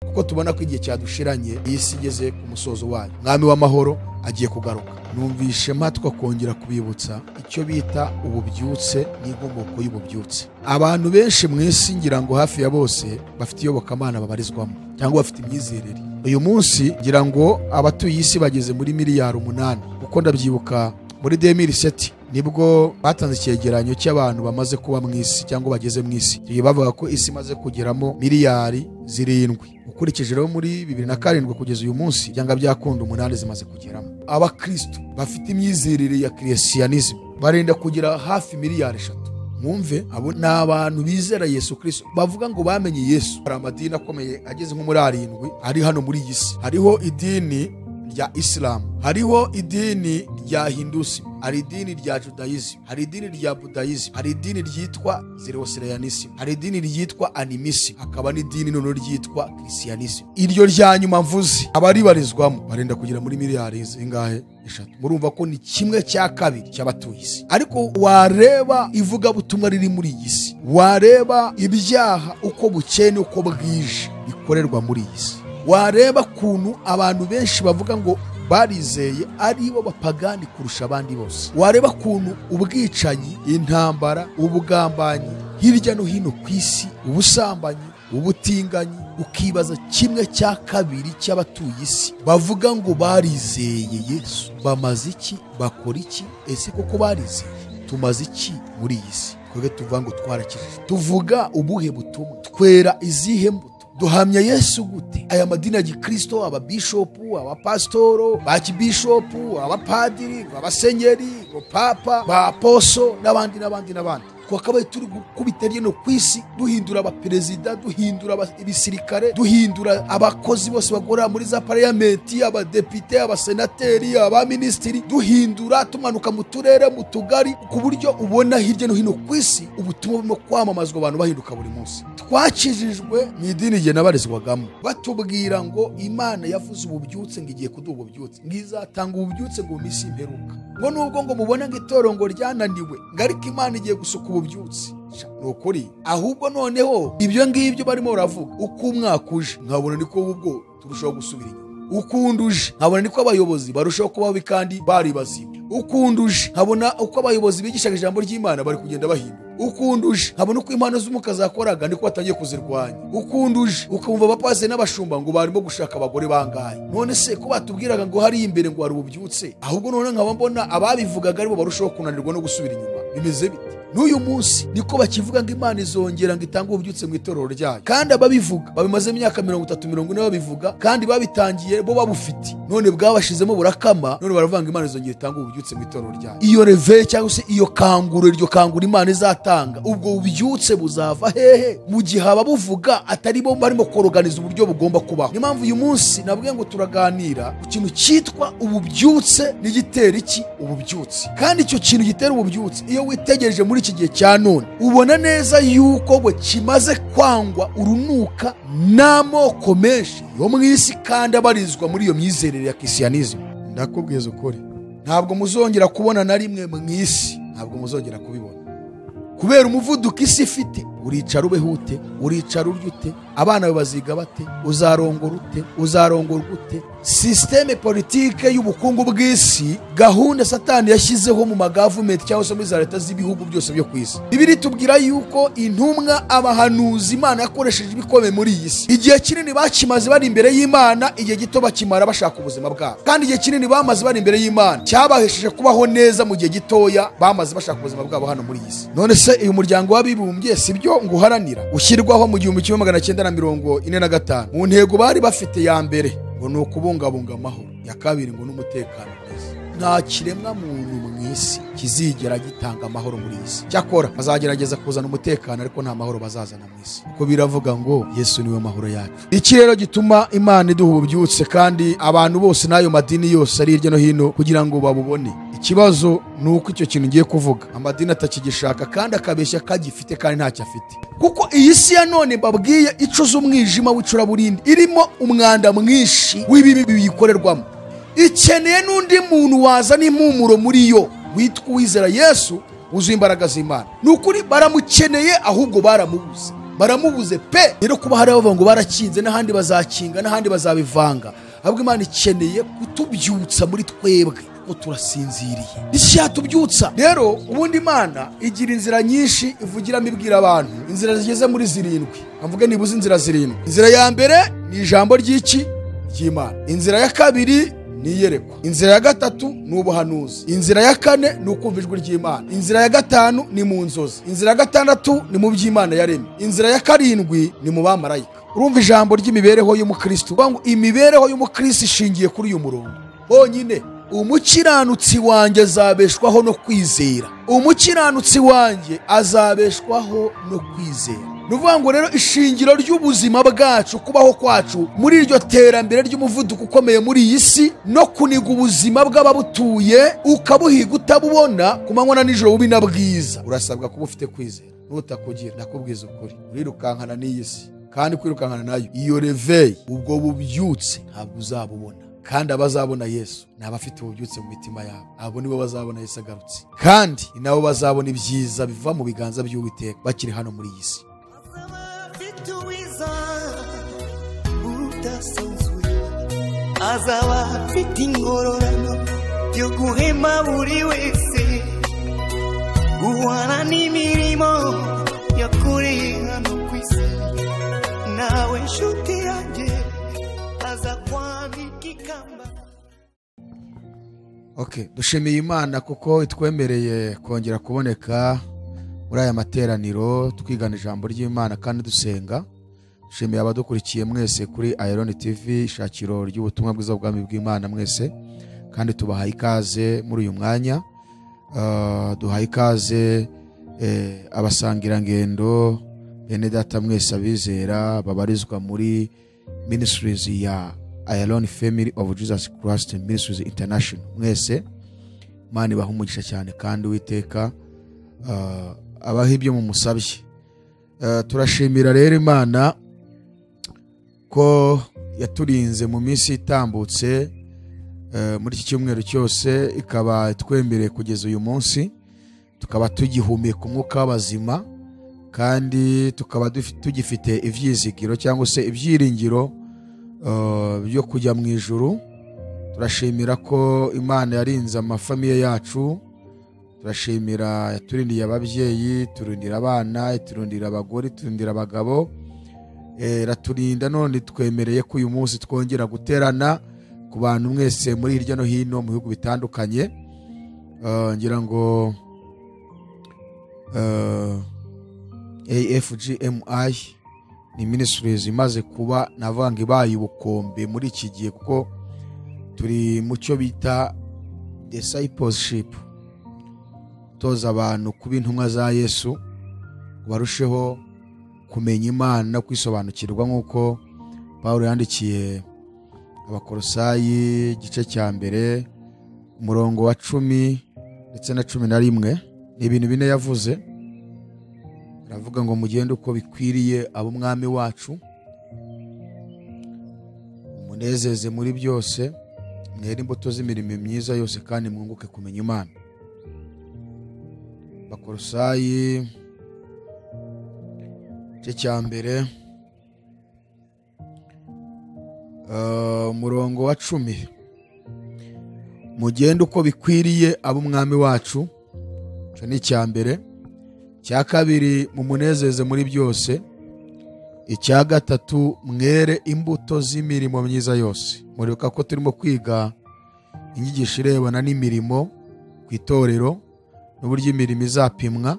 Kuko tubona ko igihe cyadushiranye, iyi si igeze ku musozo wayo, Mwami w'amahoro agiye kugaruka. Numvishe mpatwa kongera kubibutsa icyo bita ububyutse n'inkomoko y'ububyutse. Abantu benshi mu isi, ngira ngo hafi ya bose, bafite iyobokamana babarizwamo cyangwa bafite imyizerere. Uyu munsi ngira ngo abatuye isi bageze muri miliyari 8, kuko ndabyibuka muri 2007 nibwo batanze icyegeranyo cy'abantu bamaze kuba mu isi cyangwa bageze mu isi. Icyo gihe bavuga ko isi imaze kugeramo miliyari 7. Ukurikije rero muri 2007 kugeza uyu munsi, byanga byakunda umunani zimaze kugeramo. Abakristo bafite imyizerere ya christianism barenda kugera hafi miliyari 3. Mwumve, abo ni abantu bizera Yesu Kristo, bavuga ngo bamenye Yesu. Hari amadini akomeye ageze nko muri arindwi ari hano muri iyi si. Hariho idini rya Isilamu, hariho idini rya Hinduism, hari idini rya Judaism, hari idini rya Buddhism, hari idini ryitwa Zoroastrianism, hari idini ryitwa Animism, hakaba n'idini noneho ryitwa Christianism. Iryo rya nyuma mvuze, abaribarizwamo barenda kugera muri miliyari zingahe? 3. Murumva ko ni kimwe cya kabiri cy'abatuye isi. Ariko wareba ivugabutumwa riri muri iyi si, wareba ibyaha uko bukeye n'uko bwije bikorerwa muri iyi si, wareba ukuntu abantu benshi bavuga ngo barizeye ari bo bapagani kurusha abandi bose, wareba ukuntu ubwicanyi, intambara, ubugambanyi hirya no hino ku isi, ubusambanyi, ubutinganyi, ukibaza kimwe cya kabiri cy'abatuye isi bavuga ngo barizeye Yesu bamaze iki? Bakora iki? Ese koko barizeye? Tumaze iki muri iyi si? Twebwe tuvuga ngo twarakijije, tuvuga ubuhe butumwa? Twera izihe mbuto? Duhamya Yesu gute? Aya madini ya gikristo, ababishopu, abapasitoro, bakibishopu, abapadiri, abasenyeri, papa, ba apostle n'abandi n'abandi n'abandi, twakabaye turi gukubita hirya no ku isi, duhindura abaperezida, duhindura ibisirikare, duhindura abakozi bose bakora muri za parliament, abadepite, abasenateri, abaminisitiri, duhindura tumanuka mu turere, mu tugari, ku buryo ubona hirya no hino ku isi ubutumwa burimo kwamamazwa, abantu bahinduka buri munsi. Twakijijwe mu idini igihe nabarizwagamo batubwira ngo Imana yavuze ububyutse, ngo igiye kuduha ububyutse, ngo izatanga ububyutse, ngo mu minsi y'imperuka, ngo nubwo ngo mubona ngo itorero ngo ryananiwe, ngo ariko Imana igiye gusuka ububyutse. Sha, ni ukuri. Ahubwo noneho ibyo ngibyo barimo baravuga, uko umwaka uje nkabona niko ubwo turushaho gusubira inyuma. Ukundi uje nkabona niko abayobozi barushaho kuba babi kandi bari bazima. Ukundi uje nkabona uko abayobozi bigishaga ijambo ry'Imana bari kugenda bahinduka. Ukundi uje nkabona uko impano z'umwuka zakoraga niko batangiye kuzirwanya. Ukundi uje ukumva abapasiteri n'abashumba ngo barimo gushaka abagore bangahe. None se ko batubwiraga ngo hariya imbere ngo hari ububyutse, ahubwo none nkaba mbona ababivugaga aribo barushaho kunanirwa no gusubira inyuma, bimeze bite? N'uyu munsi niko bakivuga ngo Imana izongera ngo itange ububyutse mu itorero ryayo, kandi ababivuga babimaze imyaka 30, 40 babivuga, kandi babitangiye bo babufite, none bwabashizemo burakama, none baravuga ngo Imana izongera itange ububyutse mu itorero ryayo. Iyo réveil cyangwa se iyo kanguro, iryo kanguro Imana izatanga, ubwo bubyutse buzava hehe mu gihe ababuvuga atari bo barimo koroganiza uburyo bugomba kubaho? Niyo mpamvu uyu munsi nabwiye ngo turaganira ku kintu cyitwa ububyutse n'igitera iki ububyutse. Kandi icyo kintu gitera ububyutse, iyo witegereje muri iki gihe cya none, ubona neza yuko we kimaze kwangwa urunuka n'amoko menshi yo mu isi kandi abarizwa muri iyo myizerere ya christianism. Ndakubwiza ukuri, ntabwo muzongera kubona na rimwe mu isi, ntabwo muzongera kubibona kubera umuvuduko isi ifite. Uricara ubeho ute? Uricara urya ute? Abana bawe baziga bate? Uzarongora ute? Uzarongorwa ute? Système politique y'ubukungu bw'isi, gahunda Satani yashyizeho mu ma government cyangwa se muri za leta z'ibihugu byose byo ku isi. Bibiliya itubwira yuko intumwa, abahanuzi Imana yakoresheje ibikomeye muri iyi si, igihe kinini bakimaze bari imbere y'Imana, igihe gito bakimara bashaka ubuzima bwabo. Kandi igihe kinini bamaze bari imbere y'Imana cyabahesheje kubaho neza mu gihe gitoya bamaze bashaka ubuzima bwabo hano muri iyi si. None se uyu Muryango w'Abibumbye, si byo ngo uharanira, ushyirwaho mu 1945, mu ntego bari bafite ya mbere ngo ni ukubungabunga amahoro, ya kabiri ngo ni umutekano mwiza. Nta kiremwa muntu mu isi kizigera gitanga amahoro muri iyi si. Cyakora bazagerageza kuzana umutekano, ariko nta mahoro bazazana mu isi, kuko biravuga ngo Yesu niwe mahoro yacu. Iki rero gituma Imana iduha ububyutse, kandi abantu bose n'ayo madini yose ari hirya no hino kugira ngo babubone, ikibazo ni uko icyo kintu ngiye kuvuga amadini atakigishaka, kandi akabeshya kagifite kandi ntacyo afite. Kuko iyi si ya none mbabwiye icuze umwijima w'icuraburindi, irimo umwanda mwinshi w'ibibi biyikorerwamo, ikeneye n'undi muntu wazana impumuro muri yo witwa uwizera Yesu wuzuye imbaraga z'Imana. Ni ukuri baramukeneye, ahubwo baramubuze. Baramubuze pe. Rero kuba hari abavuga ngo barakinze n'ahandi bazakinga n'ahandi bazabivanga, ahubwo Imana ikeneye kutubyutsa muri twebwe ko turasinziriye. Icyatubyutsa rero, ubundi Imana igira inzira nyinshi ivugiramo ibwira abantu, inzira zigeze muri 7. Mvuge nibuze inzira 7. Inzira ya mbere ni ijambo ry'iki ry'Imana. Inzira ya kabiri ni iyerekwa. Inzira ya gatatu ni ubuhanuzi. Inzira ya kane ni ukumva ijwi ry'Imana. Inzira ya gatanu ni mu nzozi. Inzira ya gatandatu ni mu by'Imana yaremye. Inzira ya karindwi ni mu bamarayika. Urumva ijambo ry'imibereho y'umukristo, ngo imibereho y'umukristo ishingiye kuri uyu murongo honyine. Umukiranutsi wanjye azabeshwaho no kwizera. Umukiranutsi wanjye azabeshwaho no kwizera. Nuvuga ngo rero ishingiro ry'ubuzima bwacu, kubaho kwacu muri iryo terambere ry'umuvuduko ukomeye muri iyi si, no kuniga ubuzima bw'ababutuye ukabuhiga utabubona ku manywa na nijoro bubi na bwiza, urasabwa kuba ufite kwizera. Nutakugira, ndakubwiza ukuri, urirukankana n'iyi si, kandi kwirukankana nayo iyo réveil, ubwo bubyutse ntabwo uzabubona. Kandi abazabona Yesu ni abafite ububyutse mu mitima yabo. Abo nibo bazabona Yesu agarutse, kandi ni nabo bazabona ibyiza biva mu biganza by'Uwiteka bakiri hano muri iyi si. Azaba afite ingororano yo guhema buri wese, guhana n'imirimo yakoreye hano ku isi. Nawe nshuti yanjye aza kwambika ikamba. Okay, dushimiye Imana kuko itwemereye kongera kuboneka muri aya materaniro twigana ijambo ry'Imana kandi dusenga. Dushimiye abadukurikiye mwese kuri Iron TV, ishakiro ry'ubutumwa bwiza bw'ubwami bw'Imana mwese, kandi tubahaye ikaze muri uyu mwanya. Duhaye ikaze abasangirangendo bene data mwese abizera babarizwa muri ministries ya Iron Family of Jesus Christ Ministries International. Mwese Imana ibahe umugisha cyane, kandi Uwiteka abaha ibyo mumusabye. Turashimira rero Imana ko yaturinze mu minsi itambutse, muri iki cyumweru cyose, ikaba itwemereye kugeza uyu munsi, tukaba tugihumeka umwuka w'abazima, kandi tukaba tugifite ibyizigiro cyangwa se ibyiringiro byo kujya mu ijuru. Turashimira ko Imana yarinze amafamiye yacu, turashimira yaturindiye ababyeyi, turindira abana, turindira abagore, turindira abagabo, iraturinda. None twemereye ko uyu munsi twongera guterana ku bantu mwese muri hirya no hino mu bihugu bitandukanye. Ngira ngo AFGMI ni ministries imaze kuba navanga ibaye ubukombe muri iki gihe, kuko turi mu cyo bita discipleship, toza abantu kuba intumwa za Yesu, barusheho kumenya Imana no kwisobanukirwa, nk'uko Paulo yandikiye Abakolosayi igice cya mbere umurongo wa 10 ndetse na 11. Ni ibintu bine yavuze. Aravuga ngo mugende uko bikwiriye abo mwami wacu, umunezeze muri byose, mwere imbuto z'imirimo myiza yose, kandi mwunguke kumenya Imana. Abakolosayi igice cya mbere umurongo wa 10, mugende uko bikwiriye abo mwami wacu. Icyo ni icya mbere. Icya kabiri, mumunezeze muri byose. Icya gatatu, mwere imbuto z'imirimo myiza yose. Muribuka ko turimo kwiga inyigisho irebana n'imirimo ku itorero n'uburyo imirimo izapimwa.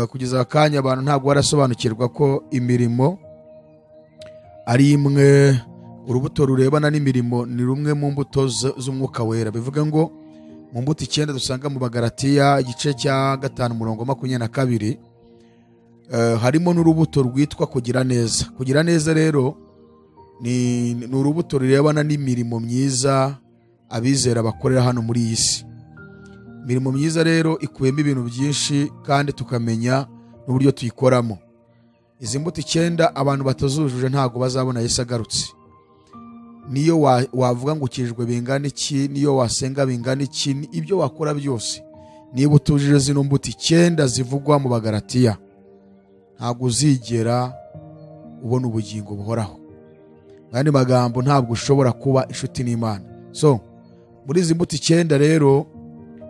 Kugeza akanya abantu ntabwo barasobanukirwa ko imirimo ari imwe, urubuto rurebana n'imirimo ni rumwe mu mbuto z'umwuka wera. Bivuga ngo mu mbuto 9 dusanga mu Bagalatiya igice cya 5 umurongo 22, harimo n'urubuto rwitwa kugira neza. Kugira neza rero ni urubuto rurebana n'imirimo myiza abizera bakorera hano muri iyi si. Imirimo myiza rero ikubiyemo ibintu byinshi, kandi tukamenya n'uburyo tuyikoramo. Izi mbuto 9 abantu batazujuje ntago bazabona Yesu agarutse. Niyo wavuga ngo ukijwe bingana iki, niyo wasenga bingana iki, ibyo wakora byose, niba utujuje zino mbuto 9 zivugwa mu Bagalatiya, ntabwo uzigera ubona ubugingo buhoraho. Mu magambo, ntabwo ushobora kuba inshuti n'Imana. So muri izi mbuto 9 rero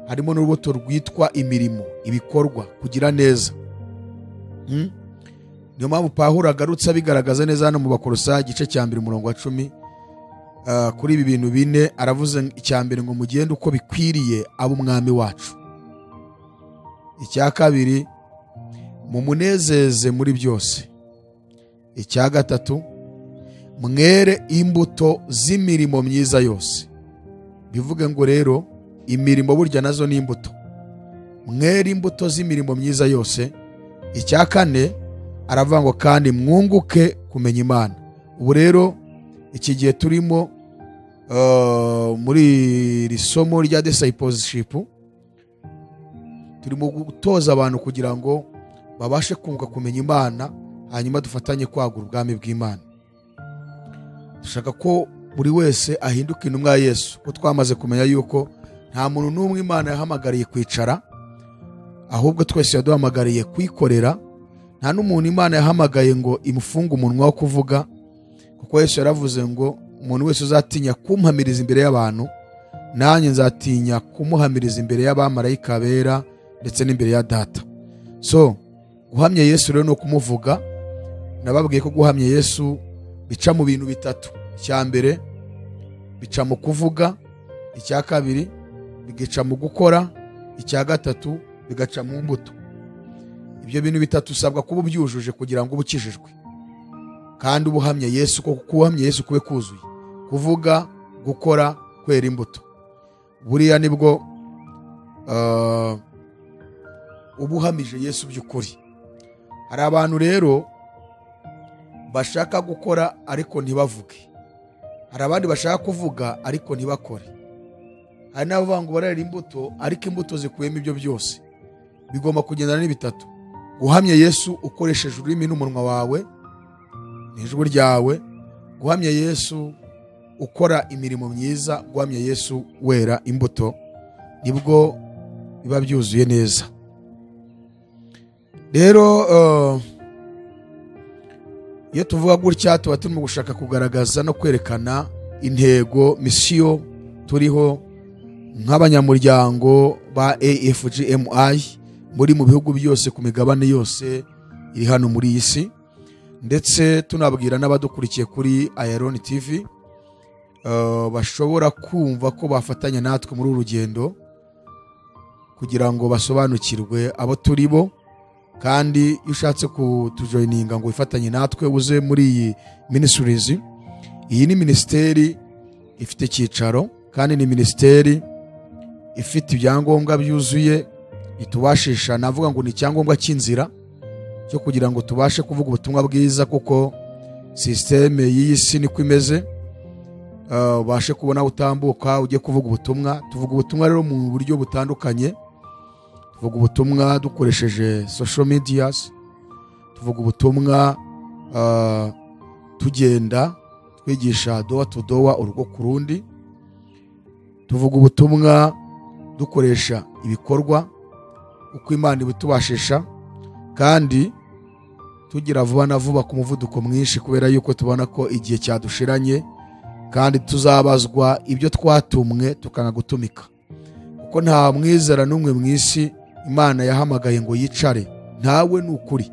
harimo n'urubuto rwitwa imirimo, ibikorwa, kugira neza. Niyo mpamvu Pawulo agarutse abigaragaza neza hano mu Bakolosayi igice cya 1 umurongo wa 10, kuri ibi bintu bine aravuze. Icya mbere ngo mugende uko bikwiriye abo umwami wacu. Icya kabiri, mumunezeze muri byose. Icya gatatu, mwere imbuto z'imirimo myiza yose. Bivuge ngo rero imirimo burya nazo ni imbuto. Mwere imbuto z'imirimo myiza yose. Icya kane aravuga ngo kandi mwunguke kumenya Imana. Ubu rero iki gihe turimo muri iri somo rya discipleship, turimo gutoza abantu kugira ngo babashe kunguka kumenya Imana, hanyuma dufatanye kwagura ubwami bw'Imana. Dushaka ko buri wese ahinduka intumwa ya Yesu, ko twamaze kumenya yuko nta muntu n'umwe Imana yahamagariye kwicara, ahubwo twese yaduhamagariye kwikorera. Nta n'umuntu Imana yahamagaye ngo imufunge umunwa wo kuvuga, kuko Yesu yaravuze ngo umuntu wese uzatinya kumpamiriza imbere y'abantu, nanjye nzatinya kumuhamiriza imbere y'abamarayika bera ndetse n'imbere ya Data. So guhamya Yesu rero no kumuvuga, nababwiye ko guhamya Yesu bica mu bintu bitatu. Icya mbere bica mu kuvuga, icya kabiri bigaca mu gukora, icya gatatu bigaca mu mbuto. Ibyo bintu bitatu usabwa kuba ubyujuje kugira ngo ubukijijwe kandi ubuhamya Yesu, ko kuhamya Yesu kube kuzuye: kuvuga, gukora, kwera imbuto. Buriya nibwo ubuhamije Yesu by'ukuri. Hari abantu rero bashaka gukora ariko ntibavuge, hari abandi bashaka kuvuga ariko ntibakore, hari n'abavuga ngo barera imbuto ariko imbuto zikuyemo ibyo byose. Bigomba kugendana n'ibitatu: guhamya Yesu ukoresheje ururimi n'umunwa wawe n'ijwi ryawe, guhamya Yesu ukora imirimo myiza, guhamya Yesu wera imbuto, nibwo biba byuzuye neza. Rero iyo tuvuga gutya tuba turimo gushaka kugaragaza no kwerekana intego, misiyo turiho nk'abanyamuryango ba AFGMI muri mu bihugu byose ku migabane yose iri hano muri iyi si, ndetse tunabwira n'abadukurikiye kuri Iron TV bashobora kumva ko bafatanya natwe muri uru rugendo kugira ngo basobanukirwe abo turi bo. Kandi iyo ushatse kutujoininga ngo wifatanye natwe uze muri iyi ministries, iyi ni ministeri ifite icyicaro kandi ni ministeri ifite ibyangombwa byuzuye itubashisha, navuga ngo ni icyangombwa cy'inzira cyo kugira ngo tubashe kuvuga ubutumwa bwiza, kuko systeme y'iyi si niko imeze. Ubashe kubona utambuka ujye kuvuga ubutumwa. Tuvuga ubutumwa rero mu buryo butandukanye. Tuvuga ubutumwa dukoresheje social medias, tuvuga ubutumwa tugenda twigisha door to door, urugo ku rundi, tuvuga ubutumwa dukoresha ibikorwa uko Imana ibitubashisha, kandi tugira vuba na vuba ku muvuduko mwinshi, kubera yuko tubona ko igihe cyadushiranye kandi tuzabazwa ibyo twatumwe tukanga gutumika. Kuko nta mwizera n'umwe mu isi Imana yahamagaye ngo yicare, ntawe ni ukuri.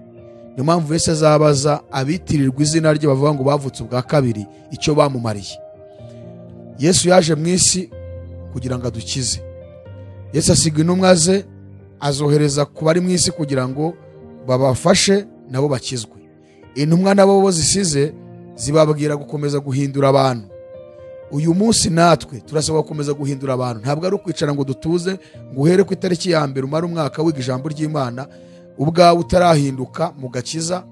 Niyo mpamvu wese azabaza abitirirwa izina rye bavuga ngo bavutse ubwa kabiri icyo bamumariye. Yesu yaje mu isi kugira ngo adukize. Yesu asiga intumwa ze azohereza ku bari mu isi kugira ngo babafashe nabo bakizwe. Intumwa nabo bo zisize zibabwira gukomeza guhindura abantu. Uyu munsi natwe turasabwa gukomeza guhindura abantu. Ntabwo ari ukwicara ngo dutuze ngo uhere ku itariki ya mbere umare umwaka wiga ijambo ry'Imana ubwawe utarahinduka mu gakiza,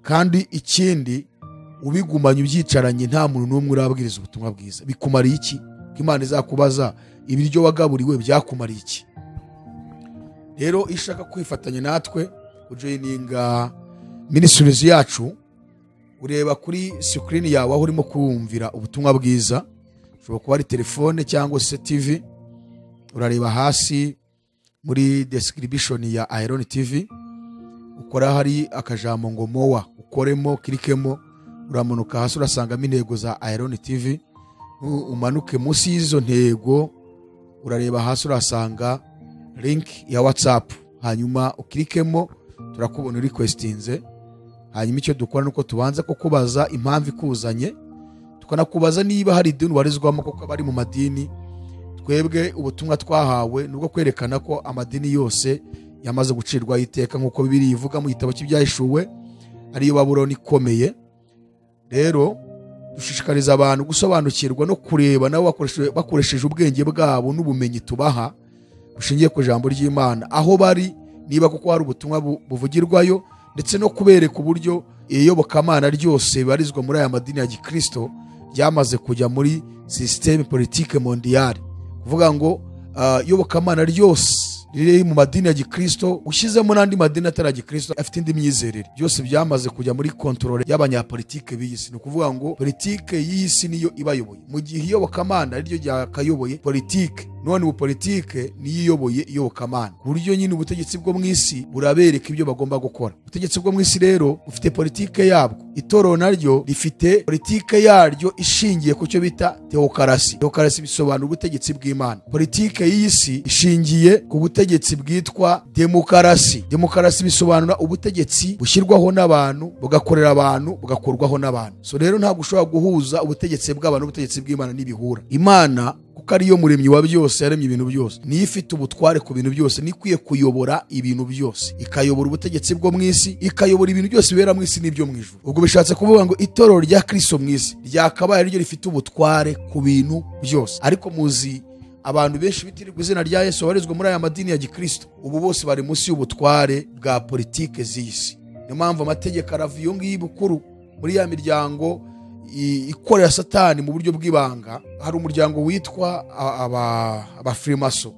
kandi ikindi ubigumanye ubyicaranye nta muntu n'umwe urabwiriza ubutumwa bwiza. Bikumariye iki? Ko Imana izakubaza ibiryo wagaburiwe byakumariye iki? Rero iyo ushaka kwifatanya natwe ujoininga ministries yacu, ureba kuri screen yawe aho urimo kumvira ubutumwa bwiza, ushobora kuba ari telefone cyangwa se TV, urareba hasi muri description ya Iron TV Ukora hari akajambo ngo mowa, ukoremo, kirikemo, uramanuka hasi urasangamo intego za Iron TV. Umanuke munsi y'izo ntego urareba hasi urasanga link ya WhatsApp, hanyuma ukirikemo, turakubona requestinze. Hanyuma icyo dukora nuko tubanza kukubaza impamvu ikuzanye, tukanakubaza niba hari idini ubarizwamo, kuko abari mu madini twebwe ubutumwa twahawe nubwo kwerekana ko amadini yose yamaze gucirwa iteka nk'uko Bibiliya ivuga mu gitabo cy'Ibyahishuwe, ariyo Babuloni ikomeye. Rero dushishikariza abantu gusobanukirwa no kureba nabo bakoresheje ubwenge bwabo n'ubumenyi tubaha bushingiye ku ijambo ry'Imana aho bari, niba kuko hari ubutumwa buvugirwayo, ndetse no kubereka uburyo iyobokamana ryose bibarizwa muri aya madini ya Gikristo ryamaze kujya muri système politique mondiale. Kuvuga ngo iyobokamana ryose riri mu madini ya Gikristo, ushyizemo n'andi madini atari Gikristo afite indi myizerere, byose byamaze kujya muri control y'abanyapolitike b'isi. Ni ukuvuga ngo politike y'isi niyo ibayoboye, mu gihe iyobokamana ariryo ryakayoboye politike. None ubu politike niyo iyoboye iyobokamana, ku buryo nyine ubutegetsi bwo mu isi burabereka ibyo bagomba gukora. Ubutegetsi bwo mu isi rero bufite politike yabwo, itorero naryo rifite politike yaryo ishingiye ku cyo bita teokarasi. Teokarasi bisobanura ubutegetsi bw'Imana. Politike y'isi ishingiye ku butegetsi bwitwa demokarasi. Demokarasi bisobanura ubutegetsi bushyirwaho n'abantu, bugakorera abantu, bugakorwaho n'abantu. So rero ntabwo ushobora guhuza ubutegetsi bw'abantu n'ubutegetsi bw'Imana, n'ibihura. Imana kuko ariyo muremyi wa byose, yaremye ibintu byose, niyo ifite ubutware ku bintu byose, niyo ikwiye kuyobora ibintu byose, ikayobora ubutegetsi bwo mu isi, ikayobora ibintu byose bibera mu isi n'ibyo mu ijuru. Ubwo bishatse kuvuga ngo itorero rya Kristo mu isi ryakabaye ariryo rifite ubutware ku bintu byose. Ariko muzi abantu benshi bitirirwa izina rya Yesu babarizwa muri aya madini ya Gikristo, ubu bose bari munsi y'ubutware bwa politike z'isi. Niyo mpamvu amategeko arava iyo ngiyo bukuru muri ya miryango ikorera Satani mu buryo bw'ibanga. Hari umuryango witwa abafrimaso,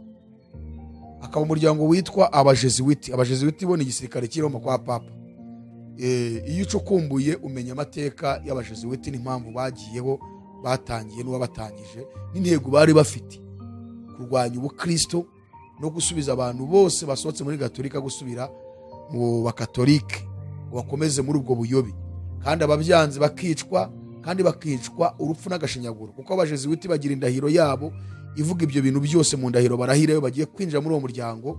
akaba umuryango witwa abajesuiti. Abajesuiti bo ni igisirikare cy'i Roma kwa Papa. Iyo ucukumbuye umenya amateka y'abajesuiti n'impamvu bagiyeho, batangiye n'uwabatangije n'intego bari bafite, kurwanya ubukristo no gusubiza abantu bose basohotse muri Gatolika gusubira mu bakatolike ngo bakomeze muri ubwo buyobe, kandi ababyanze bakicwa, kandi bakicwa urupfu n'agashinyaguro, kuko abajesuiti bagira indahiro yabo ivuga ibyo bintu byose. Mu ndahiro barahira bagiye kwinjira muri uwo muryango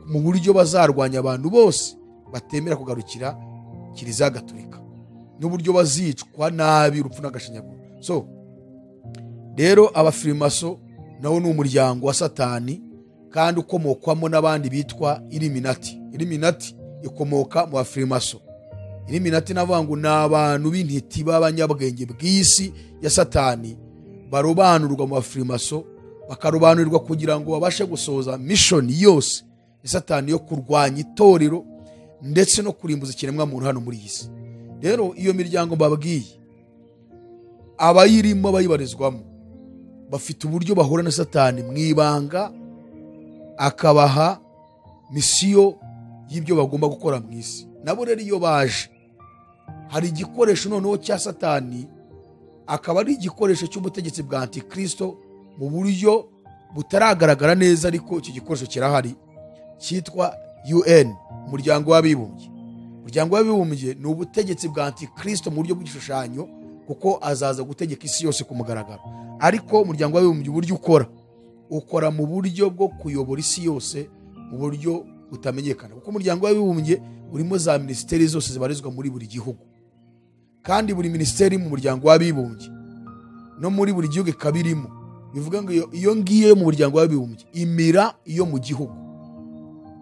mu buryo bazarwanya abantu bose batemera kugarukira Kiliziya Gatolika, n'uburyo bazicwa nabi urupfu n'agashinyaguro. So rero abafrimaso nawo ni umuryango wa Satani, kandi ukomokwamo n'abandi bitwa Illuminati. Illuminati ikomoka mu bafrimaso. Illuminati navuga ngo ni abantu b'intiti b'abanyabwenge bw'isi ya Satani, barobanurwa mu bafrimaso, bakarobanurwa kugira ngo babashe gusohoza mission yose ya Satani yo kurwanya itorero ndetse no kurimbuza ikiremwa muntu hano muri iyi si. Rero iyo miryango mbabwiye, abayirimo abayibarizwamo bafite uburyo bahura na Satani mu ibanga, akabaha misiyo y'ibyo bagomba gukora mu isi. Nabo rero iyo baje hari igikoresho noneho cya Satani, akaba ari igikoresho cy'ubutegetsi bwa Antikristo mu buryo butaragaragara neza, ariko iki gikoresho kirahari, cyitwa UN, umuryango w'abibumbye. Umuryango w'abibumbye ni ubutegetsi bwa Antikristo mu buryo bw'igishushanyo, kuko azaza gutegeka isi yose ku mugaragaro. Ariko umuryango w'abibumbye uburyo ukora mu buryo bwo kuyobora isi yose mu buryo butamenyekana, kuko umuryango w'abibumbye urimo za minisiteri zose zibarizwa muri buri gihugu, kandi buri minisiteri mu muryango w'abibumbye no muri buri gihugu ikaba irimo. Bivuga ngo iyo ngiyo yo mu muryango w'abibumbye imira iyo mu gihugu.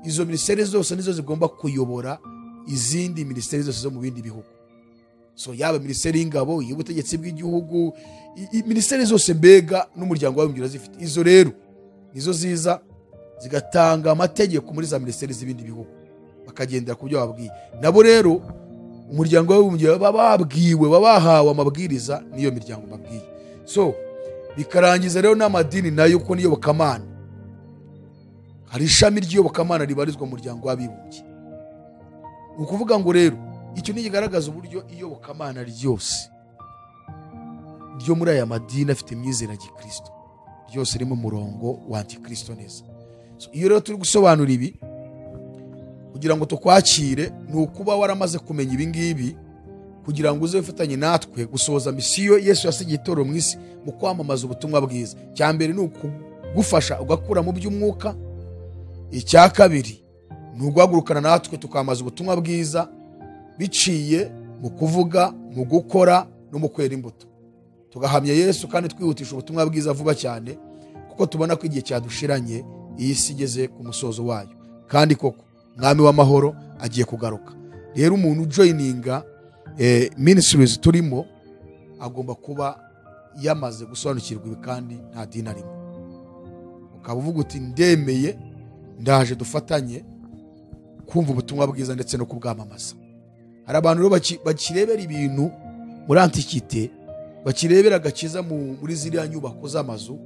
Izo minisiteri zose nizo zigomba kuyobora izindi minisiteri zose zo mu bindi bihugu. So yaba minisiteri y'ingabo, y'ubutegetsi bw'igihugu, minisiteri zose mbega n'umuryango w'abibumbye urazifite. Izo rero nizo ziza zigatanga amategeko muri za minisiteri z'ibindi bihugu, bakagendera ku byo babwiye. Nabo rero umuryango w'abibumbye bababwiwe, babahawe amabwiriza n'iyo miryango babwiye. So bikarangiza rero n'amadini nayo ko niyobokamana, hari ishami ry'iyobokamana ribarizwa mu muryango w'abibumbye. Ni ukuvuga ngo rero icyo nikigaragaza uburyo iyobokamana ryose ryo muri aya madini afite imyizerere ya Gikristo ryose riri mu murongo wa Antikristo neza. So iyo rero turi gusobanura ibi kugira Kugira ngo tukwakire ni ukuba waramaze kumenya ibi ngibi, kugira ngo uze wifatanye natwe gusohoza misiyo Yesu yasigiye itorero mu isi mu kwamamaza ubutumwa bwiza. Icya mbere ni ukugufasha ugakura mu by'umwuka. Icya kabiri ni uguhagurukana natwe tukamamaza ubutumwa bwiza biciye mu kuvuga, mu gukora no mu kwera imbuto, tugahamya Yesu kandi twihutisha ubutumwa bwiza vuba cyane, kuko tubona ko igihe cyadushiranye, iyi si igeze ku musozo wayo, kandi koko Mwami w'amahoro agiye kugaruka. Rero umuntu ujoininga ministries turimo agomba kuba yamaze gusobanukirwa ibi kandi nta dini arimo. Ukaba uvuga uti ndemeye, ndaje dufatanye kumva ubutumwa bwiza ndetse no kubwamamaza. Hari abantu rero bakirebera ibintu muri antikite, bakirebera agakiza muri ziriya nyubako z'amazu,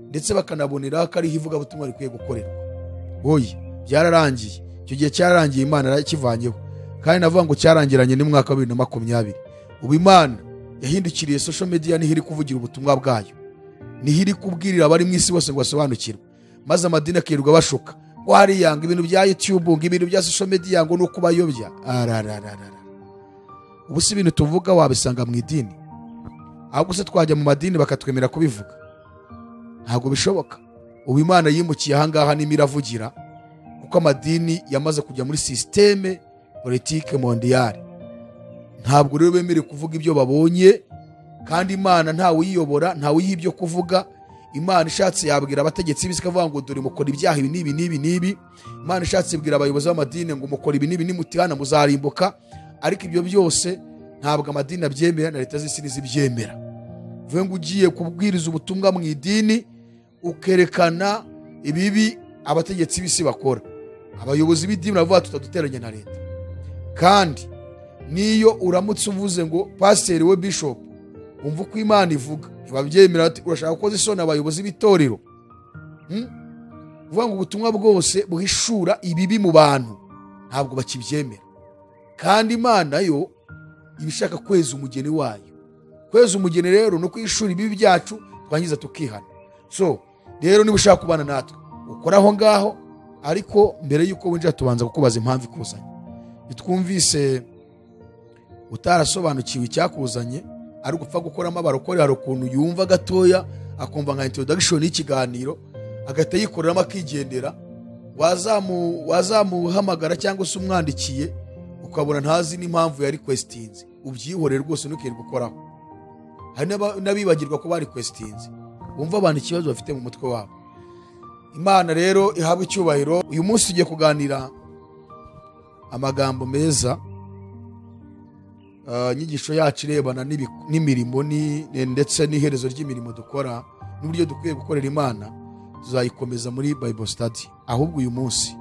ndetse bakanabonera ko ariho ivugabutumwa rikwiye gukorerwa. Oya, byararangiye. Icyo gihe cyararangiye, Imana yarakivanyeho. Kandi navuga ngo cyarangiranye n'umwaka wa 2020. Ubu Imana yahindukiriye social media, niho iri kuvugira ubutumwa bwayo, niho iri kubwirira abari mu isi bose ngo basobanukirwe, maze amadini akirirwa bashuka ngo hariya ngo ibintu bya YouTube, ngo ibintu bya social media, ngo ni ukubayobya. Ararararara. Ubu si ibintu tuvuga wabisanga mu idini? Ahubwo se twajya mu madini bakatwemera kubivuga? Ntabwo bishoboka. Ubu Imana yimukiye ahangaha n'imwe iravugira, kuko amadini yamaze kujya muri systeme politique mondiale. Ntabwo rero bemerewe kuvuga ibyo babonye, kandi Imana ntawe uyiyobora, ntawe uyiha ibyo kuvuga. Imana ishatse yabwira abategetsi b'isi ikavuga ngo dore mukora ibyaha ibi n'ibi n'ibi n'ibi. Imana ishatse ibwira abayobozi b'amadini ngo mukora ibi n'ibi nimutihana muzarimbuka. Ariko ibyo byose ntabwo amadini abyemera na leta z'isi ntizibyemera. Bivuze ngo ugiye kubwiriza ubutumwa mu idini ukerekana ibibi abategetsi b'isi bakora, abayobozi b'idini baravuga tutaduteranya na leta. Kandi niyo uramutse uvuze ngo pasiteri we bishop umva uko Imana ivuga, ntibabyemera, ati urashaka gukoza isoni abayobozi b'itorero. Uvuga ngo ubutumwa bwose buhishura ibibi mu bantu ntabwo bakibyemera. Kandi Imana yo iba ishaka kweza umugeni wayo. Kweza umugeni rero no kwishura ibibi byacu twangiza tukihana. So rero niba ushaka kubana natwe ukora aho ngaho, ariko mbere yuko winjira tubanza kukubaza impamvu ikuzanye. Twumvise utarasobanukiwe icyakuzanye, ari gupfa gukoramo abarokore, hari ukuntu yumva gatoya akumva nka introduction y'ikiganiro agahita yikoreramo akigendera. Wazamuhamagara cyangwa se umwandikiye ukabona ntazi n'impamvu ya requestinze, ubyihorere rwose ntukirirwe ukoraho. Hari n'abibagirwa ko bari requestinze, bumva abantu ikibazo bafite mu mutwe wabo. Imana rero ihabwe icyubahiro. Uyu munsi tugiye kuganira amagambo meza, inyigisho yacu irebana n'imirimo ndetse n'iherezo ry'imirimo dukora n'uburyo dukwiye gukorera Imana, tuzayikomeza muri Bible study. Ahubwo uyu munsi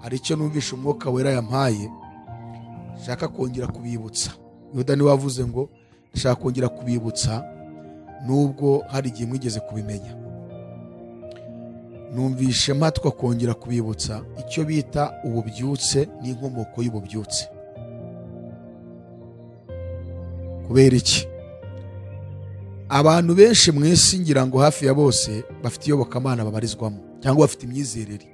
hari icyo numvishe Umwuka Wera yampaye, nshaka kongera kubibutsa. Yuda niwe wavuze ngo nshaka kongera kubibutsa nubwo hari igihe mwigeze kubimenya. Numvishe mpatwa kongera kubibutsa icyo bita ububyutse n'inkomoko y'ububyutse. Kubera iki? Abantu benshi mu isi ngira ngo hafi ya bose bafite iyobokamana babarizwamo cyangwa bafite imyizerere.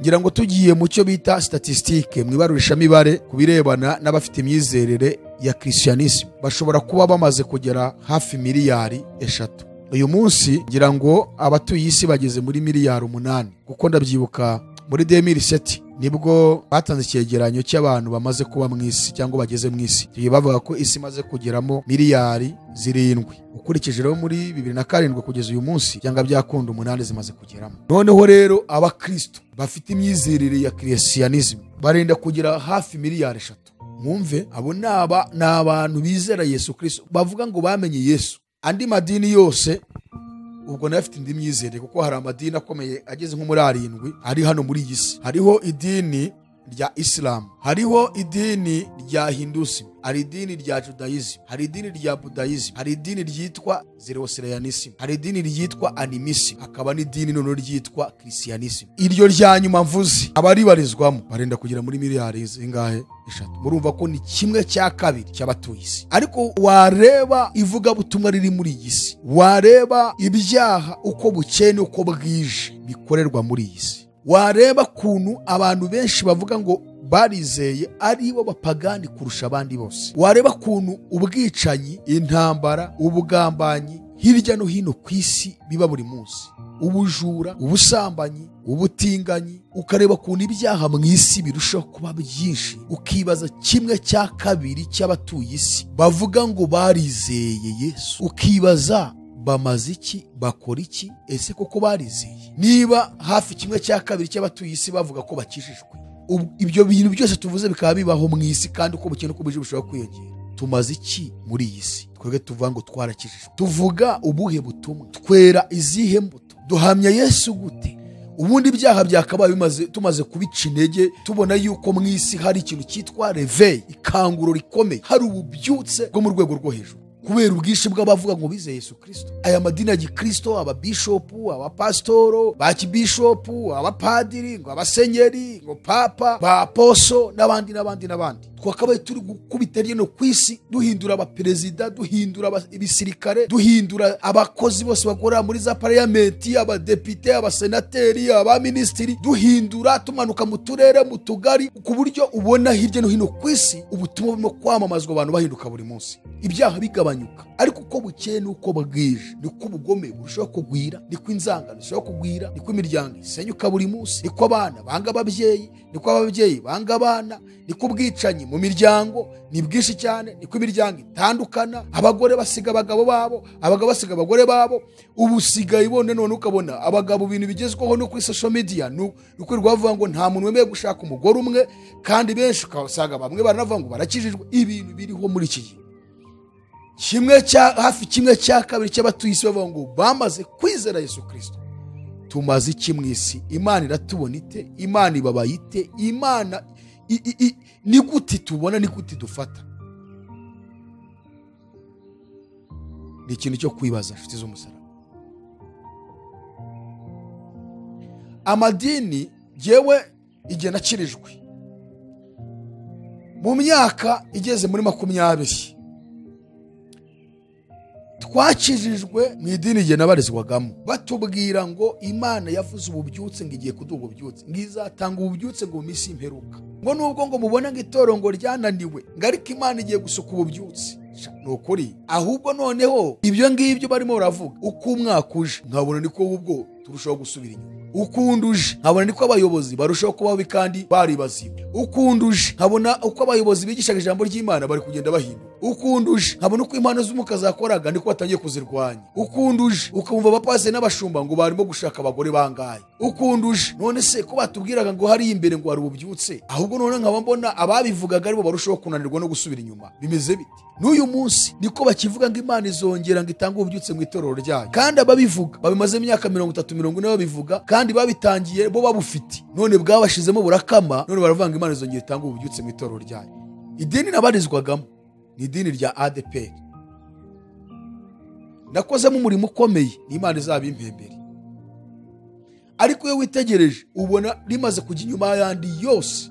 Ngira ngo tugiye mu cyo bita statistique, mu ibarurishamibare ku birebana n'abafite imyizerere ya Christianism, bashobora kuba bamaze kugera hafi miliyari 3. Uyu munsi ngira ngo abatuye isi bageze muri miliyari 8, kuko ndabyibuka muri 2007 nibwo batanze icyegeranyo cy'abantu bamaze kuba mu isi cyangwa bageze mu isi. Bavuga ko isi imaze kugeramo miliyari 7. Ukurikije rero muri 2007 kugeza uyu munsi cyangwa byakunda 8 zimaze kugeramo. Noneho rero abakristo bafite imyizerere ya Christianism barenda kugera hafi miliyari 3. Mwumve, abo ni abantu bizera Yesu Kristo, bavuga ngo bamenye Yesu. Andi madini yose ubwo nayo afite indi myizerere, kuko hari amadini akomeye ageze nko muri 7 ari hano muri iyi si. Hariho idini rya Islam, hariho idini rya Hinduism, hari idini rya Judaism, hari idini rya Buddhism, hari idini ryitwa Zoroastrianism, hari idini ryitwa Animism, hakaba n'idini noneho ryitwa Christianism. Iryo rya nyuma mvuze abaribarizwamo barenda kugera muri miliyari zingahe? 3. Murumva ko ni 1/2 cy'abatuye isi. Ariko wareba ivugabutumwa riri muri iyi si, wareba ibyaha uko bukene uko bwije bikorerwa muri iyi si, Wareba kuntu abantu benshi bavuga ngo barizeye ari bo bapagani kurusha abandi bose. Wareba kuntu ubwicanyi, intambara, ubugambanyi hirya no hino ku isi biba buri munsi, ubujura, ubusambanyi, ubutinganyi, ukareba kuntu ibyaha mu isi birushaho kuba byinshi, ukibaza kimwe cya kabiri cy'abatuye isi bavuga ngo barizeye Yesu, ukibaza bamaze iki, bakora iki, ese koko barizeye? Niba hafi kimwe cya kabiri cy'abatuye isi bavuga ko bakijijwe, ibyo bintu byose tuvuze bikaba bibaho mu isi, kandi uko bukeye uko bwije bishobora kwiyongera. Tumaze iki muri iyi si? Twebwe tuvuga ngo twarakijijwe, tuvuga ubuhe butumwa, twera izihe mbuto, duhamya Yesu gute? Ubundi ibyaha byakabaye tumaze kubica intege, tubona yuko mu isi hari ikintu cyitwa réveil, ikanguro rikomeye, hari ububyutse bwo mu rwego rwo hejuru kubera ubwinshi bw'abavuga ngo bizeye Yesu Kristo. Aya madini ya Gikristo, ababishopu, abapastoro, bakibishopu, abapadiri, ngo abasenyeri, ngo papa, ba aposo n'abandi n'abandi n'abandi, twakabaye turi gukubita hirya no ku isi, duhindura abaperezida, duhindura ibisirikare, duhindura abakozi bose bakora muri za parliament, abadepite, abasenateri, abaminisitiri, duhindura tumanuka mu turere, mu tugari, ku buryo ubona hirya no hino ku isi ubutumwa burimo kwamamazwa, abantu bahinduka buri munsi, ibyaha bigabanyuka. Ariko uko bukeye n'uko bwije niko ubugome burushaho kugwira, niko inzangano zishobora kugwira, niko imiryango isenyuka buri munsi, niko abana banga ababyeyi, niko ababyeyi banga abana, niko ubwicanyi mu miryango ni bwinshi cyane, niko imiryango itandukana, abagore basiga abagabo babo, abagabo basiga abagore babo. Ubu usigaye ibone none ukabona abagabo ibintu bigezweho no kuri social media ni uko bavuga ngo nta muntu wemewe gushaka umugore umwe, kandi benshi ukasanga bamwe baranavuga ngo barakijijwe. Ibintu biriho muri iki gihe, kimwe cya hafi kimwe cya kabiri cy'abatuye isi bavuga ngo bamaze kwizera Yesu Kristo. Tumaze iki mu isi? Imana iratubona ite? Imana ibabaye ite? Imana ni gute tubona, ni gute dufata? Ni ikintu cyo kwibaza, inshuti z'umusaraba. Amadini, jewe igihe nakirijwe mu myaka igeze muri 20, twakijijwe mu idini igihe nabarizwagamo, batubwira ngo Imana yavuze ububyutse, ngo igiye kuduha ububyutse, ngo izatanga ububyutse ngo mu minsi y'imperuka, ngo nubwo ngo mubona ngo itorongo ryananiwe, ngo ariko Imana igiye gusuka ububyutse. Ni ukuri. Ahubwo noneho ibyo ngibyo barimo baravuga, uko umwaka uje nkabona niko ubwo turushaho gusubira inyuma, ukunduje nkabona niko abayobozi barushaho kuba babi kandi baribaziwe, ukunduje nkabona uko abayobozi bigishaga ijambo ry'Imana bari kugenda bahinduka, ukunduje nkabona uko impano z'umwuka zakoraga niko batangiye kuzirwanya, ukunduje ukumva abapasiteri n'abashumba ngo barimo gushaka abagore bangaye, ukunduje none se ko batubwiraga ngo hari imbere ngo hari ububyutse, ahubwo none nkaba mbona ababivugaga aribo barushaho kunanirwa no gusubira inyuma. Bimeze bite? N'uyu munsi niko bakivuga ngo Imana izongera ngo itange ububyutse mu itorero ryayo, kandi ababivuga babimaze imyaka 30, 40 babivuga, kandi babitangiye bo babufite, none bwabashizemo burakama, none baravuga ngo Imana izongera itange ububyutse mu itorero ryayo. Idini nabarizwagamo ni idini rya ADPR, nakozemo umurimo ukomeye, ni Imana izabimpembere. Ariko iyo witegereje ubona rimaze kujya inyuma y'andi yose.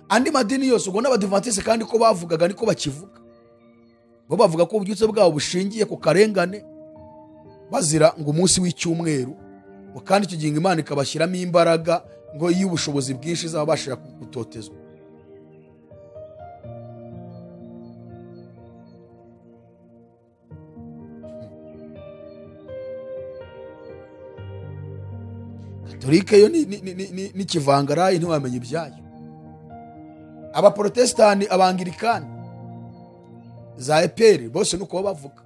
Andi madini yose ubona abadivantiste kandi ko bavugaga niko bakivuga, bo bavuga ko ububyutse bwabo bushingiye ku karengane, bazira ngo umunsi w'icyumweru, kandi icyo gihe Imana ikabashyiramo imbaraga ngo iyo ubushobozi bwinshi izabashira gutotezwa. Katolike yo ni kivangarayi, ntiwamenya ibyayo. Abaprotestani, abangirikani, za EPR bose nuko bavuga.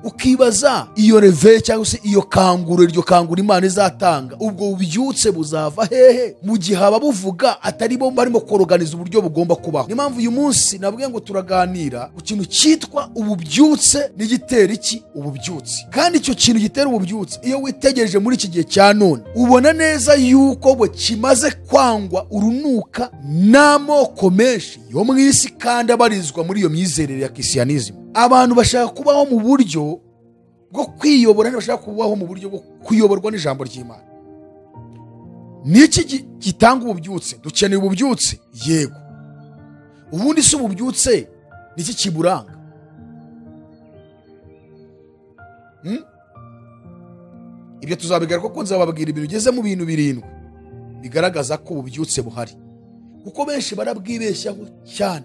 Ukibaza iyo réveil cyangwa se iyo kanguro, iryo kanguro Imana izatanga, ubwo bubyutse buzava hehe mu gihe ababuvuga atari bo barimo koroganiza uburyo bugomba kubaho? Niyo mpamvu uyu munsi nabwiye ngo turaganira ku kintu cyitwa ububyutse n'igitera iki ububyutse. Kandi icyo kintu gitera ububyutse, iyo witegereje muri iki gihe cya none, ubona neza yuko bo kimaze kwangwa urunuka n'amoko menshi yo mu isi, kandi abarizwa muri iyo myizerere ya Christianism. Abantu bashaka kubaho mu buryo bwo kwiyobora, ntibashaka kubaho mu buryo bwo kuyoborwa n'ijambo ry'Imana. Niki gitanga ububyutse? Dukeneye ububyutse, yego. Ubundi si ububyutse niki kiburanga? Ibyo tuzabigaruka kuko nzababwira ibintu bigeze mu bintu 7 bigaragaza ko ububyutse buhari, kuko benshi barabwibeshyaho cyane.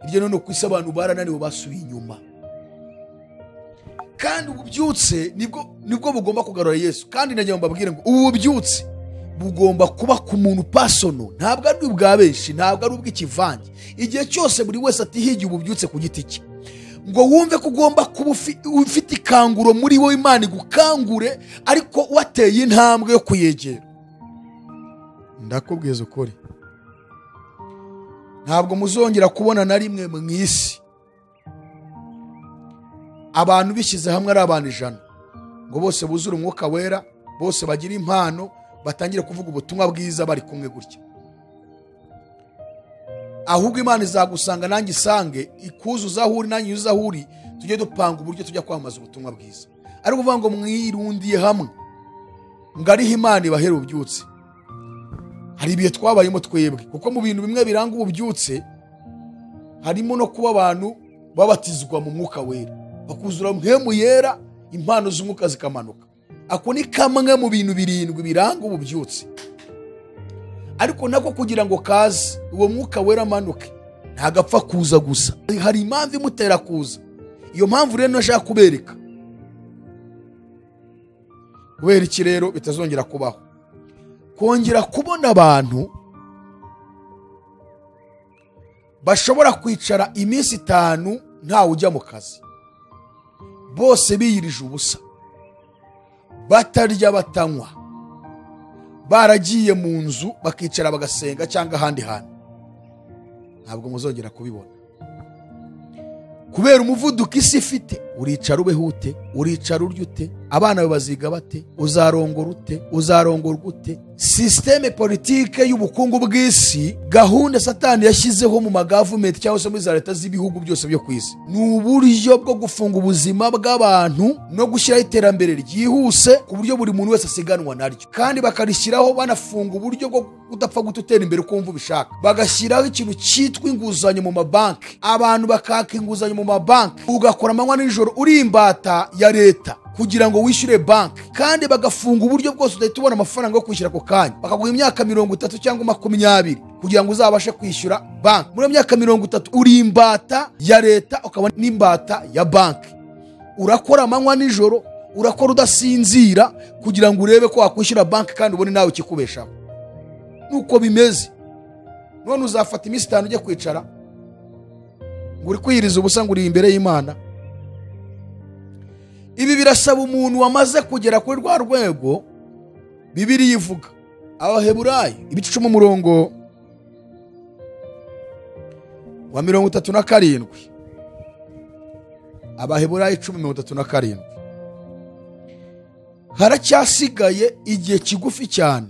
Hirya no hino ku isi abantu barananiwe, basubiye inyuma. Kandi ububyutse nibwo bugomba kugarura Yesu. Kandi nagira ngo mbabwire ngo ubu bubyutse bugomba kuba ku muntu personal, ntabwo ari ubwa benshi, ntabwo ari ubw'ikivange. Igihe cyose buri wese atihigiye ububyutse ku giti cye, ngo wumve ko ugomba kuba ufite ikanguro muri wowe, Imana igukangure, ariko wateye intambwe yo kuyegera. Ndakubwiza ukuri, ntabwo muzongera kubona na rimwe mu isi abantu bishyize hamwe ari abantu 100 ngo bose buzure umwuka wera, bose bagira impano, batangire kuvuga ubutumwa bwiza bari kumwe gutya. Ahubwo Imana izagusanga nanjye isange, ikuzuza aho uri nanjye yuzuza aho uri, tujye dupanga uburyo tujya kwamamaza ubutumwa bwiza. Ariko uvuga ngo mwirundiye hamwe ngo ariho Imana ibahera ububyutse. Hari ibihe twabayemo twebwe, kuko mu bintu bimwe biranga ububyutse harimo no kuba abantu babatizwa mu mwuka wera, bakuzura mpemu yera, impano z'umwuka zikamanuka. Ako ni kamwe mu bintu 7 biranga ububyutse. Ariko nako kugira ngo kaze uwo mwuka wera amanuke, ntagapfa kuza gusa, hari impamvu imutera kuza. Iyo mpamvu rero nashaka kubereka. Kubera iki rero bitazongera kubaho, kongera kubona abantu bashobora kwicara iminsi 5 ntawe ujya mu kazi, bose biyirije ubusa, batarya batanywa, baragiye mu nzu bakicara bagasenga cyangwa ahandi hantu, ntabwo muzongera kubibona. Kubera umuvuduko isi ifite, uricara ubeho ute, uricara urya ute, abana bawe baziga bate, uzarongora ute, uzarongorwa ute. Systeme politike y'ubukungu bw'isi, gahunda Satani yashyizeho mu magavumenti cyangwa se muri za leta z'ibihugu byose byo ku isi, ni uburyo bwo gufunga ubuzima bw'abantu no gushyiraho iterambere ryihuse ku buryo buri muntu wese asiganwa naryo. Kandi bakarishyiraho banafunga uburyo bwo kudapfa gutera imbere uko wumva ubishaka. Bagashyiraho ikintu cyitwa inguzanyo mu mabanki, abantu bakaka inguzanyo mu mabanki, ugakora amanywa n'ijoro uri imbata ya leta kugira ngo wishyure banki. Kandi bagafunga uburyo bwose udahita ubona amafaranga yo kwishyura ako kanya, bakaguha imyaka 30 cyangwa 20 kugira ngo uzabashe kwishyura banki. Muri iyo myaka 30 uri imbata ya leta, ukaba n'imbata ya banki. Urakora amanywa n'ijoro, urakora udasinzira kugira ngo urebe ko wakwishyura banki kandi ubone nawe ikikubeshaho. Nuko bimeze. None uzafata iminsi 5 ujye kwicara ngo uri kwiyiriza ubusa ngo uri imbere y'Imana. Ibi birasaba umuntu wamaze kugera kuri rwa rwego Bibiliya ivuga. Abaheburayo ibice 10 umurongo wa 37. Abaheburayo 10:37. Haracyasigaye igihe kigufi cyane,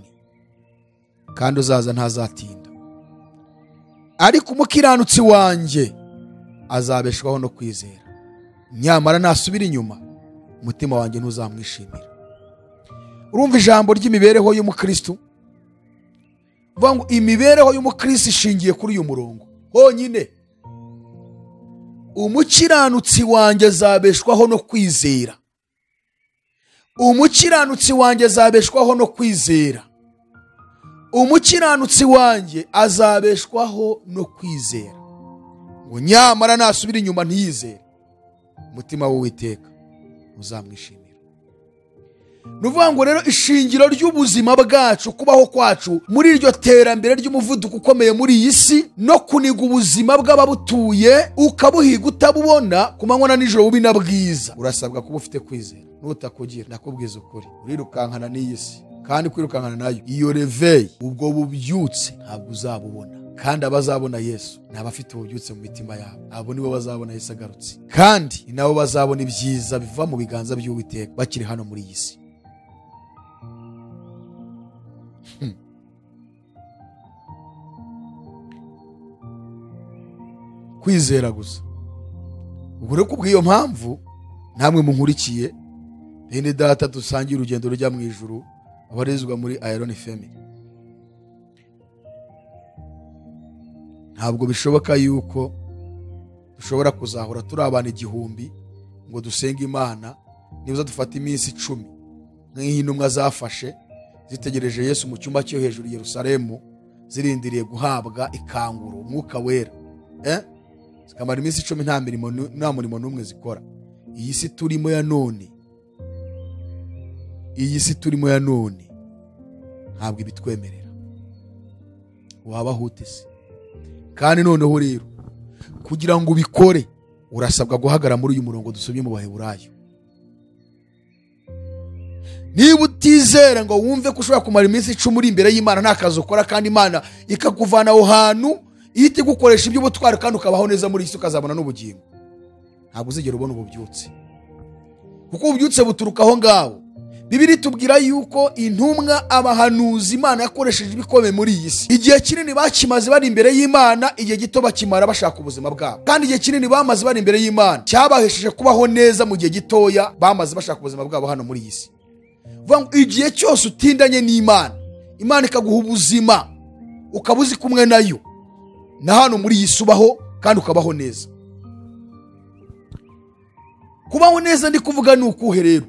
kandi uzaza ntazatinda, ariko umukiranutsi wanjye azabeshwaho no kwizera, nyamara nasubira inyuma umutima wanjye ntuzamwishimira. Urumva ijambo ry'imibereho y'umukristo, uvuga ngo imibereho y'umukristo ishingiye kuri uyu murongo honyine: umukiranutsi wanjye azabeshwaho no kwizera. Umukiranutsi wanjye azabeshwaho no kwizera. Umukiranutsi wanjye azabeshwaho no kwizera, ngo nyamara nasubira inyuma ntiyizere, umutima w'Uwiteka uzamwishimira. Nuvuga ngo rero ishingiro ry'ubuzima bwacu, kubaho kwacu muri iryo terambere ry'umuvuduko ukomeye muri iyi si, no kuniga ubuzima bw'ababutuye ukabuhiga utabubona ku manywa na nijoro bubi na bwiza, urasabwa kuba ufite kwizera. Nutakugira, ndakubwiza ukuri, urirukankana n'iyi si, kandi kwirukankana nayo, iyo reveil, ubwo bubyutse ntabwo uzabubona. Kandi abazabona Yesu ni abafite ububyutse mu mitima yabo, abo nibo bazabona Yesu agarutse, kandi ni nabo bazabona ibyiza biva mu biganza by'Uwiteka bakiri hano muri iyi si. Kwizera gusa. Ubwo rero kubw'iyo mpamvu namwe munkurikiye, bene data dusangiye urugendo rujya mu ijuru, abarizwa muri Iron Family, ntabwo bishoboka yuko dushobora kuzahora turi abantu 1000 ngo dusenge Imana, niba dufata iminsi 10 nk'intumwa zafashe zitegereje Yesu mu cyumba cyo hejuru Yerusalemu, zirindiriye guhabwa ikanguro umwuka wera, zikamara iminsi 10 nta murimo n'umwe zikora. Iyi si turimo ya none, iyi si turimo ya none ntabwo ibitwemerera. Wabaho se? Kandi noneho rero kugira ngo ubikore urasabwa guhagara muri uyu murongo dusomye mu Baheburayo. Niba utizera ngo wumve ko ushobora kumara iminsi 10 uri imbere y'Imana nta kazi ukora, kandi Imana ikakuvana aho hantu ihita igukoresha iby'ubutwari kandi ukabaho neza muri isi ukazabona n'ubugingo, ntabwo uzigera ubona ububyutse, kuko ububyutse buturuka aho ngaho. Bibiliya itubwira yuko intumwa, abahanuzi Imana yakoresheje ibikomeye muri iyi si, igihe kinini bakimaze bari imbere y'Imana, igihe gito bakimara bashaka ubuzima bwabo. Kandi igihe kinini bamaze bari imbere y'Imana cyabahesheje kubaho neza mu gihe gitoya bamaze bashaka ubuzima bwabo hano muri iyi si. Igihe cyose utindanye n'Imana, Imana ikaguha ubuzima, ukaba uzi kumwe nayo, na hano muri iyi si ubaho kandi ukabaho neza. Kubaho neza ndi kuvuga ni ukuhe rero?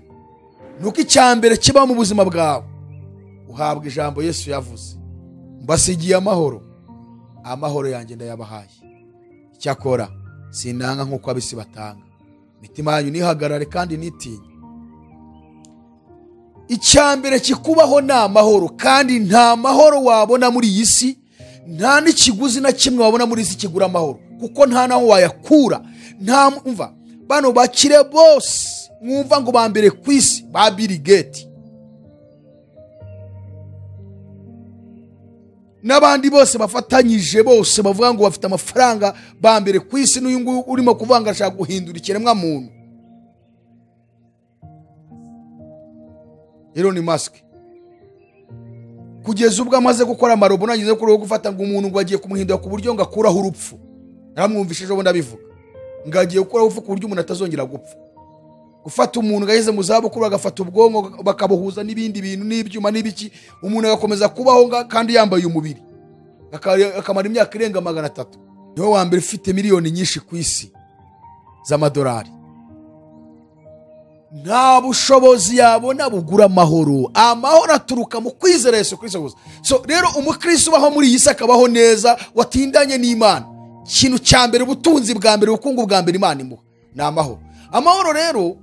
Nuko icyambere kiba mu buzima bwawe, uhabwa ijambo Yesu yavuze, mbasigiye amahoro, amahoro yanjye ndayabahaye, icyakora sinanga nk'uko abisi batanga, imitima yanyu nihagarare kandi nitinye. Icyambere kikubaho ni amahoro, kandi nta mahoro wabona muri iyi si, nta n'ikiguzi na kimwe wabona muri iyi si kigura amahoro, kuko nta naho wayakura. Nta umva bano bakire bose mwumva ngo ba mbere ku isi ba Bill Gates n'abandi bose bafatanyije, bose bavuga ngo bafite amafaranga ba mbere ku isi, n'uyu nguyu urimo kuvanga ashaka guhindura ikiremwa muntu, Elon Musk, kugeza ubwo amaze gukora amarobo nageze kuri gufata ngo umuntu ngo agiye kumuhindura ku buryo ngo akuraho urupfu. Naramwumvishije ubundi abivuga ngo agiye gukuraho urupfu ku buryo umuntu atazongera gupfa. Gufata umuntu gaheze mu zabukuru agafata ubwonko bakabuhuza n'ibindi bintu n'ibyuma n'ibiki, umuntu agakomeza kubaho kandi yambaye umubiri akamara imyaka irenga 300. Niwe wa mbere ufite miliyoni nyinshi ku isi z'amadolari. Nta bushobozi yabona bugura amahoro. Amahoro aturuka mu kwizera Yesu Kristo gusa. So rero umukristo ubaho muri iyi si akabaho neza, watindanye n'Imana, ikintu cya mbere, ubutunzi bwa mbere, ubukungu bwa mbere Imana imuha ni amahoro. Amahoro rero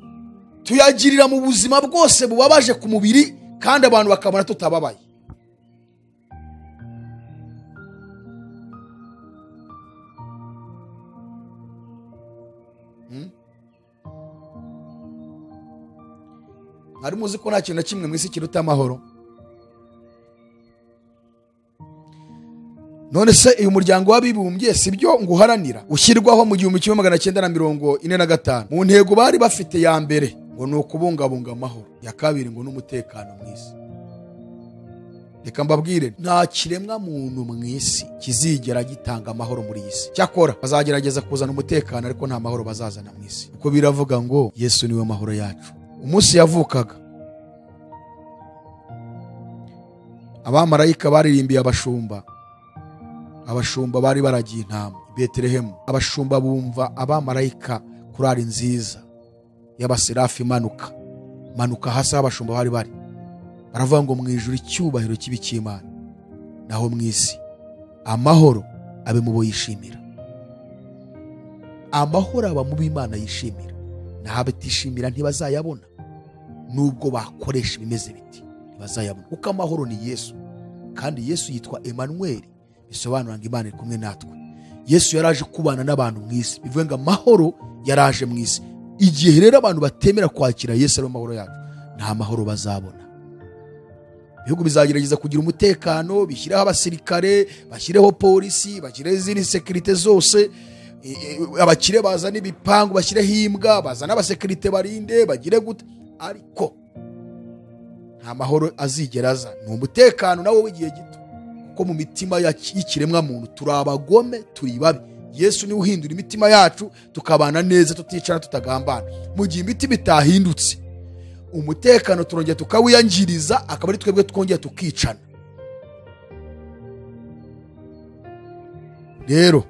tuyagirira mu buzima bwose bubabaje ku mubiri, kandi abantu bakabona tutababaye. Mwari muzi ko nta kintu na kimwe mu isi kiruta amahoro? None se uyu muryango w'abibumbye si byo nguharanira, ushyirwaho mu 1945, mu ntego bari bafite ya mbere ngo ni ukubungabunga amahoro, ya kabiri ngo n'umutekano mu isi. Reka mbabwire, nta kiremwa muntu mu isi kizigera gitanga amahoro muri iyi si. Cyakora bazagerageza kuzana umutekano, ariko nta mahoro bazazana mu isi, kuko biravuga ngo Yesu niwe mahoro yacu. Umunsi yavukaga, abamarayika baririmbiye abashumba. Abashumba bari baragiye intama i Betelehemu. Abashumba bumva abamarayika kurari nziza y'abaserafi imanuka manuka hasi aho abashumba bari bari, baravuga ngo mu ijuru icyubahiro kibi cy'Imana, naho mu isi amahoro abe mu bo yishimira. Amahoro aba mu b'Imana yishimira, naho abatishimira ntibazayabona, nubwo bakoresha ibimeze biti ntibazayabona, kuko amahoro ni Yesu, kandi Yesu yitwa Emmanuel, bisobanura ngo Imana iri kumwe natwe. Yesu yaraje kubana n'abantu mu isi, bivuga ngo amahoro yaraje mu isi. Igihe rero abantu batemera kwakira Yesu ari amahoro yacu, nta mahoro bazabona. Ibihugu bizagerageza kugira umutekano, bishyireho abasirikare, bashyireho polisi, bashyireho izindi sekirite zose, abakire bazana ibipangu, bashyireho imbwa, bazana abasekirite barinde, bagire gute, ariko nta mahoro azigera aza. Ni umutekano nawo w'igihe gito, kuko mu mitima y'ikiremwa muntu turi abagome, turi babi. Yesu niwe uhindura imitima yacu tukabana neza, tuticara, tutagambana. Mu gihe imitima itahindutse, umutekano turongera tukawiyangiriza, akaba ari twebwe twongera tukicana. Rero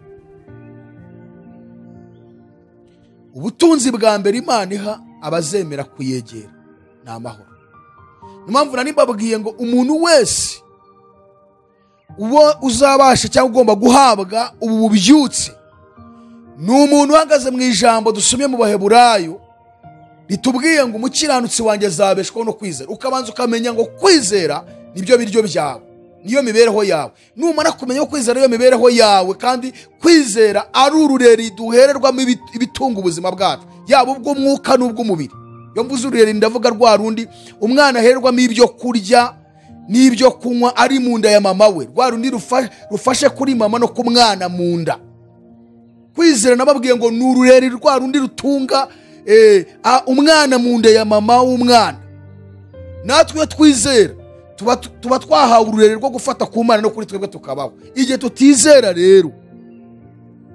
Ubutunzi bwa mbere Imana iha abazemera kuyegera ni amahoro. Niyo mpamvu nari mbabwiye ngo umuntu wese uwo uzabasha cyangwa ugomba guhabwa ubu bubyutse ni umuntu uhagaze mu ijambo dusomye mu Baheburayo ritubwiye ngo umukiranutsi wanjye azabeshwaho no kwizera. Ukabanza ukamenya ngo kwizera nibyo biryo byawe, niyo mibereho yawe. Numara kumenya ko kwizera ariyo mibereho yawe, kandi kwizera ari urureri duhererwamo ibitunga ubuzima bwacu, yaba ubw'umwuka n'ubw'umubiri. Iyo mvuze urureri ndavuga rwa rundi umwana ahererwamo ibyo kurya n'ibyo kunywa ari mu nda ya mama we, rwa rundi rufashe kuri mama no ku mwana mu nda. Kwizera nababwiye ngo ni urureri rwa rundi rutunga umwana mu nda ya mama w'umwana. Natwe iyo twizera tuba twahawe urureri rwo gufata ku Mana no kuri twebwe tukabaho. Igihe tutizera rero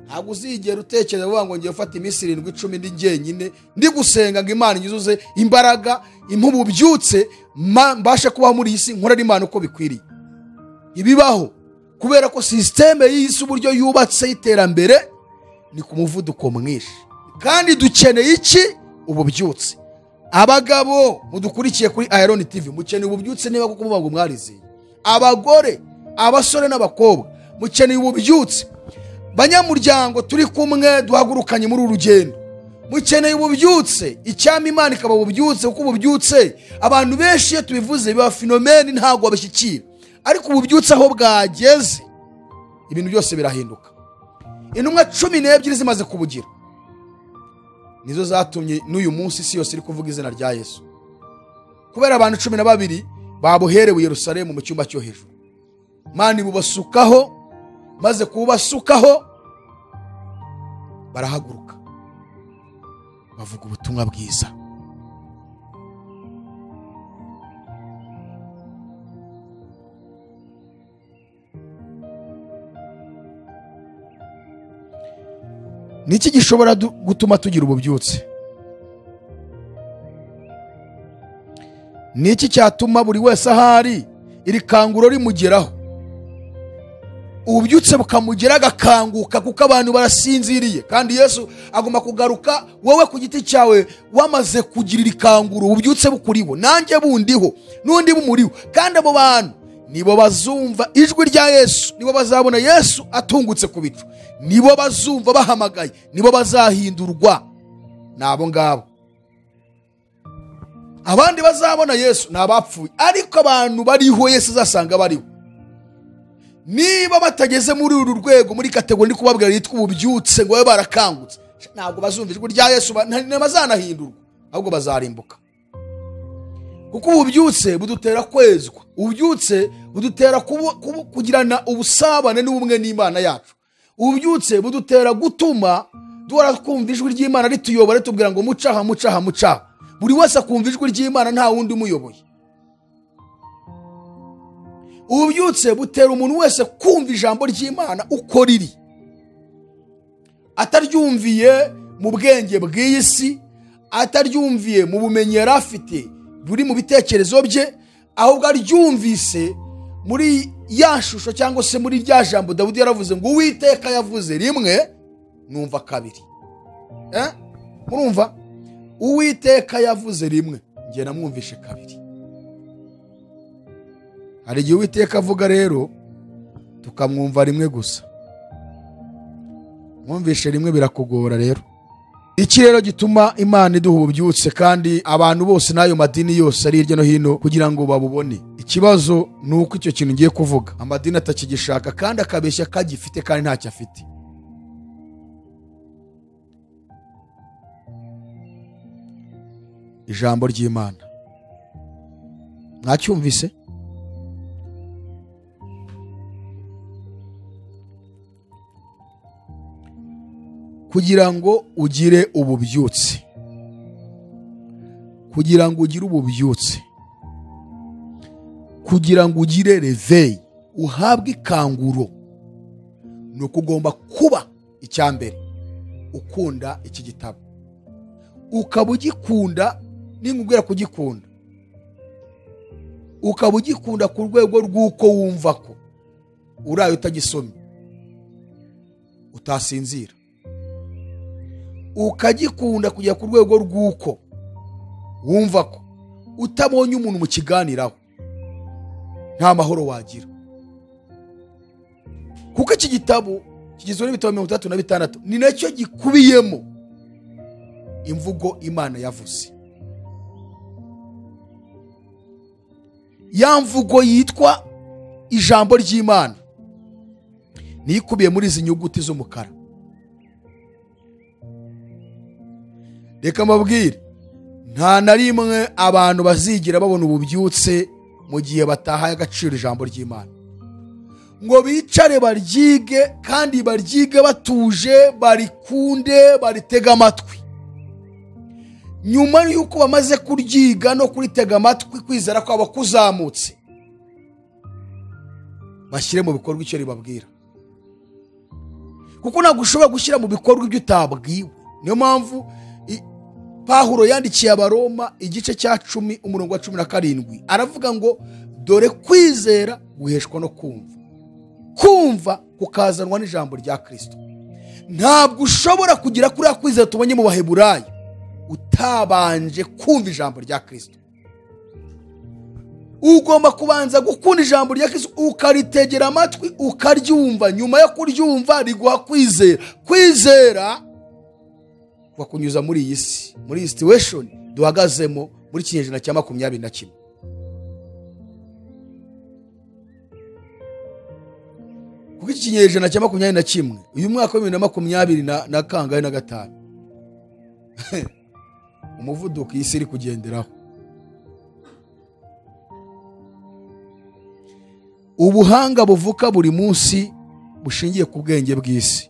ntabwo uzigera utekereza uvuga ngo ngiye gufata iminsi 7 10 ndi jyenyine ndi gusenga ngo Imana inyuzuze imbaraga impububyutse mbashe kubaho muri iyi si nkorera Imana uko bikwiriye. Ibibaho kubera ko systeme y'isi uburyo yubatse y'iterambere ni ku muvuduko mwinshi, kandi dukeneye iki? Ububyutse. Abagabo mudukurikiye kuri Iron TV mukeneye ububyutse niba kuko muvuga ngo mwarizeye. Abagore, abasore n'abakobwa mukeneye ububyutse. Banyamuryango turi kumwe duhagurukanye muri uru rugendo mukeneye ububyutse. Icyama Imana ikaba ububyutse, kuko ububyutse abantu benshi iyo tubivuze biba phenomene ntabwo babishyikira, ariko ububyutse aho bwageze ibintu byose birahinduka. Intumwa 12 zimaze kubugira nizo zatumye n'uyu munsi isi yose iri kuvuga izina rya Yesu, kubera abantu 12 babuherewe Yerusalemu mu cyumba cyo hejuru. Imana ibubasukaho, maze kubasukaho barahaguruka bavuga ubutumwa bwiza. Niki gishobora gutuma tugira ububyutse? Niki cyatuma buri wese ahari iri kanguro rimugeraho, ububyutse bukamugera agakanguka? Kuko abantu barasinziriye, kandi Yesu agomba kugaruka. Wowe ku giti cyawe wamaze kugira iri kanguro, ububyutse bukuriho, nanjye bundiho, n'undi bumuriho, kandi abo bantu nibo bazumva ijwi rya Yesu, nibo bazabona Yesu atungutse ku bicu, nibo bazumva bahamagaye, nibo bazahindurwa. Nabo ngabo. Abandi bazabona Yesu ni abapfuye, ariko abantu bariho Yesu azasanga bariho. Niba batageze muri uru rwego, muri kategori ndi kubabwira yitwa ububyutse, ngo babe barakangutse, ntabwo bazumva ijwi rya Yesu, ntibazanahindurwa, ahubwo bazarimbuka. Kuko ububyutse budutera kwezwa, ububyutse budutera kugirana ubusabane n'ubumwe n'Imana yacu, ububyutse budutera gutuma duhora twumva ijwi ry'Imana rituyobora, ritubwira ngo mucaha mucaha mucaha. Buri wese akumva ijwi ry'Imana nta wundi umuyoboye. Ububyutse butera umuntu wese kumva ijambo ry'Imana uko riri, ataryumviye mu bwenge bw'iyi si, ataryumviye mu bumenyi yari afite buri mu bitekerezo bye, ahubwo aryumvise muri ya shusho cyangwa se muri rya jambo Dawidi yaravuze ngo Uwiteka yavuze rimwe numva kabiri. Murumva? Uwiteka yavuze rimwe njye namwumvishe kabiri. Hari igihe Uwiteka avuga rero tukamwumva rimwe gusa. Mwumvishe rimwe birakugora rero. Iki rero gituma Imana iduha ububyutse, kandi abantu bose n'ayo madini yose ari hirya no hino kugira ngo babubone. Ikibazo ni uko icyo kintu ngiye kuvuga amadini atakigishaka, kandi akabeshya kagifite kandi ntacyo afite. Ijambo ry'Imana mwacyumvise? Kugira ngo ugire ububyutse, kugira ngo ugire ububyutse, kugira ngo ugire réveil, uhabwe ikanguro, ni uko ugomba kuba icya mbere ukunda iki gitabo, ukaba ugikunda. Ninkubwira kugikunda, ukaba ugikunda ku rwego rw'uko wumva ko uraye utagisomye utasinzira, Ukagikunda kujya ku rwego rw'uko wumva ko utabonye umuntu mukiganiraho nta mahoro wagira. Kuko iki gitabo kigizwe n'ibitabo 36, ni nacyo gikubiyemo imvugo Imana yavuze. Ya mvugo yitwa ijambo ry'Imana nikubiye muri izi nyuguti z'umukara. Reka mbabwire, nta na rimwe abantu bazigira babona ububyutse mu gihe batahaye agaciro ijambo ry'Imana, ngo bicare baryige, kandi baryige batuje, barikunde, baritega amatwi. Nyuma y'uko bamaze kuryiga no kuritega amatwi, kwizera kwabo kuzamutse, bashyire mu bikorwa icyo ribabwira. Kuko ntabwo ushobora gushyira mu bikorwa ibyo utabwiwe. Niyo mpamvu Pawulo yandikiye Abaroma igice cya 10 umurongo wa 17, aravuga ngo dore kwizera guheshwa no kumva, kumva kukazanwa n'ijambo rya Kristo. Ntabwo ushobora kugira kuri kwizera tubonye mu Baheburayo utabanje kumva ijambo rya Kristo. Ugomba kubanza gukunda ijambo rya Kristo, ukaritegera amatwi, ukaryumva. Nyuma yo kuryumva riguha kwizera. Kwizera kunyuza muri iyi si, muri iyi situation duhagazemo muri kinyejana cya 21. Kuko iki kinyejana cya 21, uyu mwaka wa 2025, umuvuduko iyi si iri kugenderaho, ubuhanga buvuka buri munsi bushingiye ku bwenge bw'isi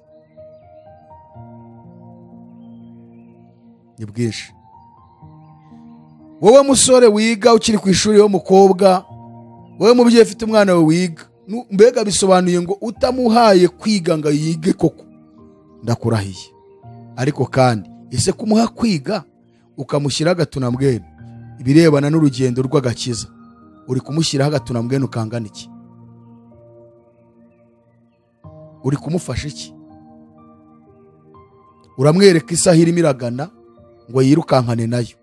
ni bwinshi. Wowe musore wiga ukiri ku ishuri, wowe mukobwa, wowe mubyeyi ufite umwana wawe wiga, mbega bisobanuye ngo utamuhaye kwiga ngo yige koko, ndakurahiye. Ariko kandi ese kumuha kwiga ukamushyira agatunambwene ibirebana n'urugendo rw'agakiza, uri kumushyiraho agatunambwene ukangana iki? Uri kumufasha iki? Uramwereka isaha irimo iragana ngo yirukankane nayo,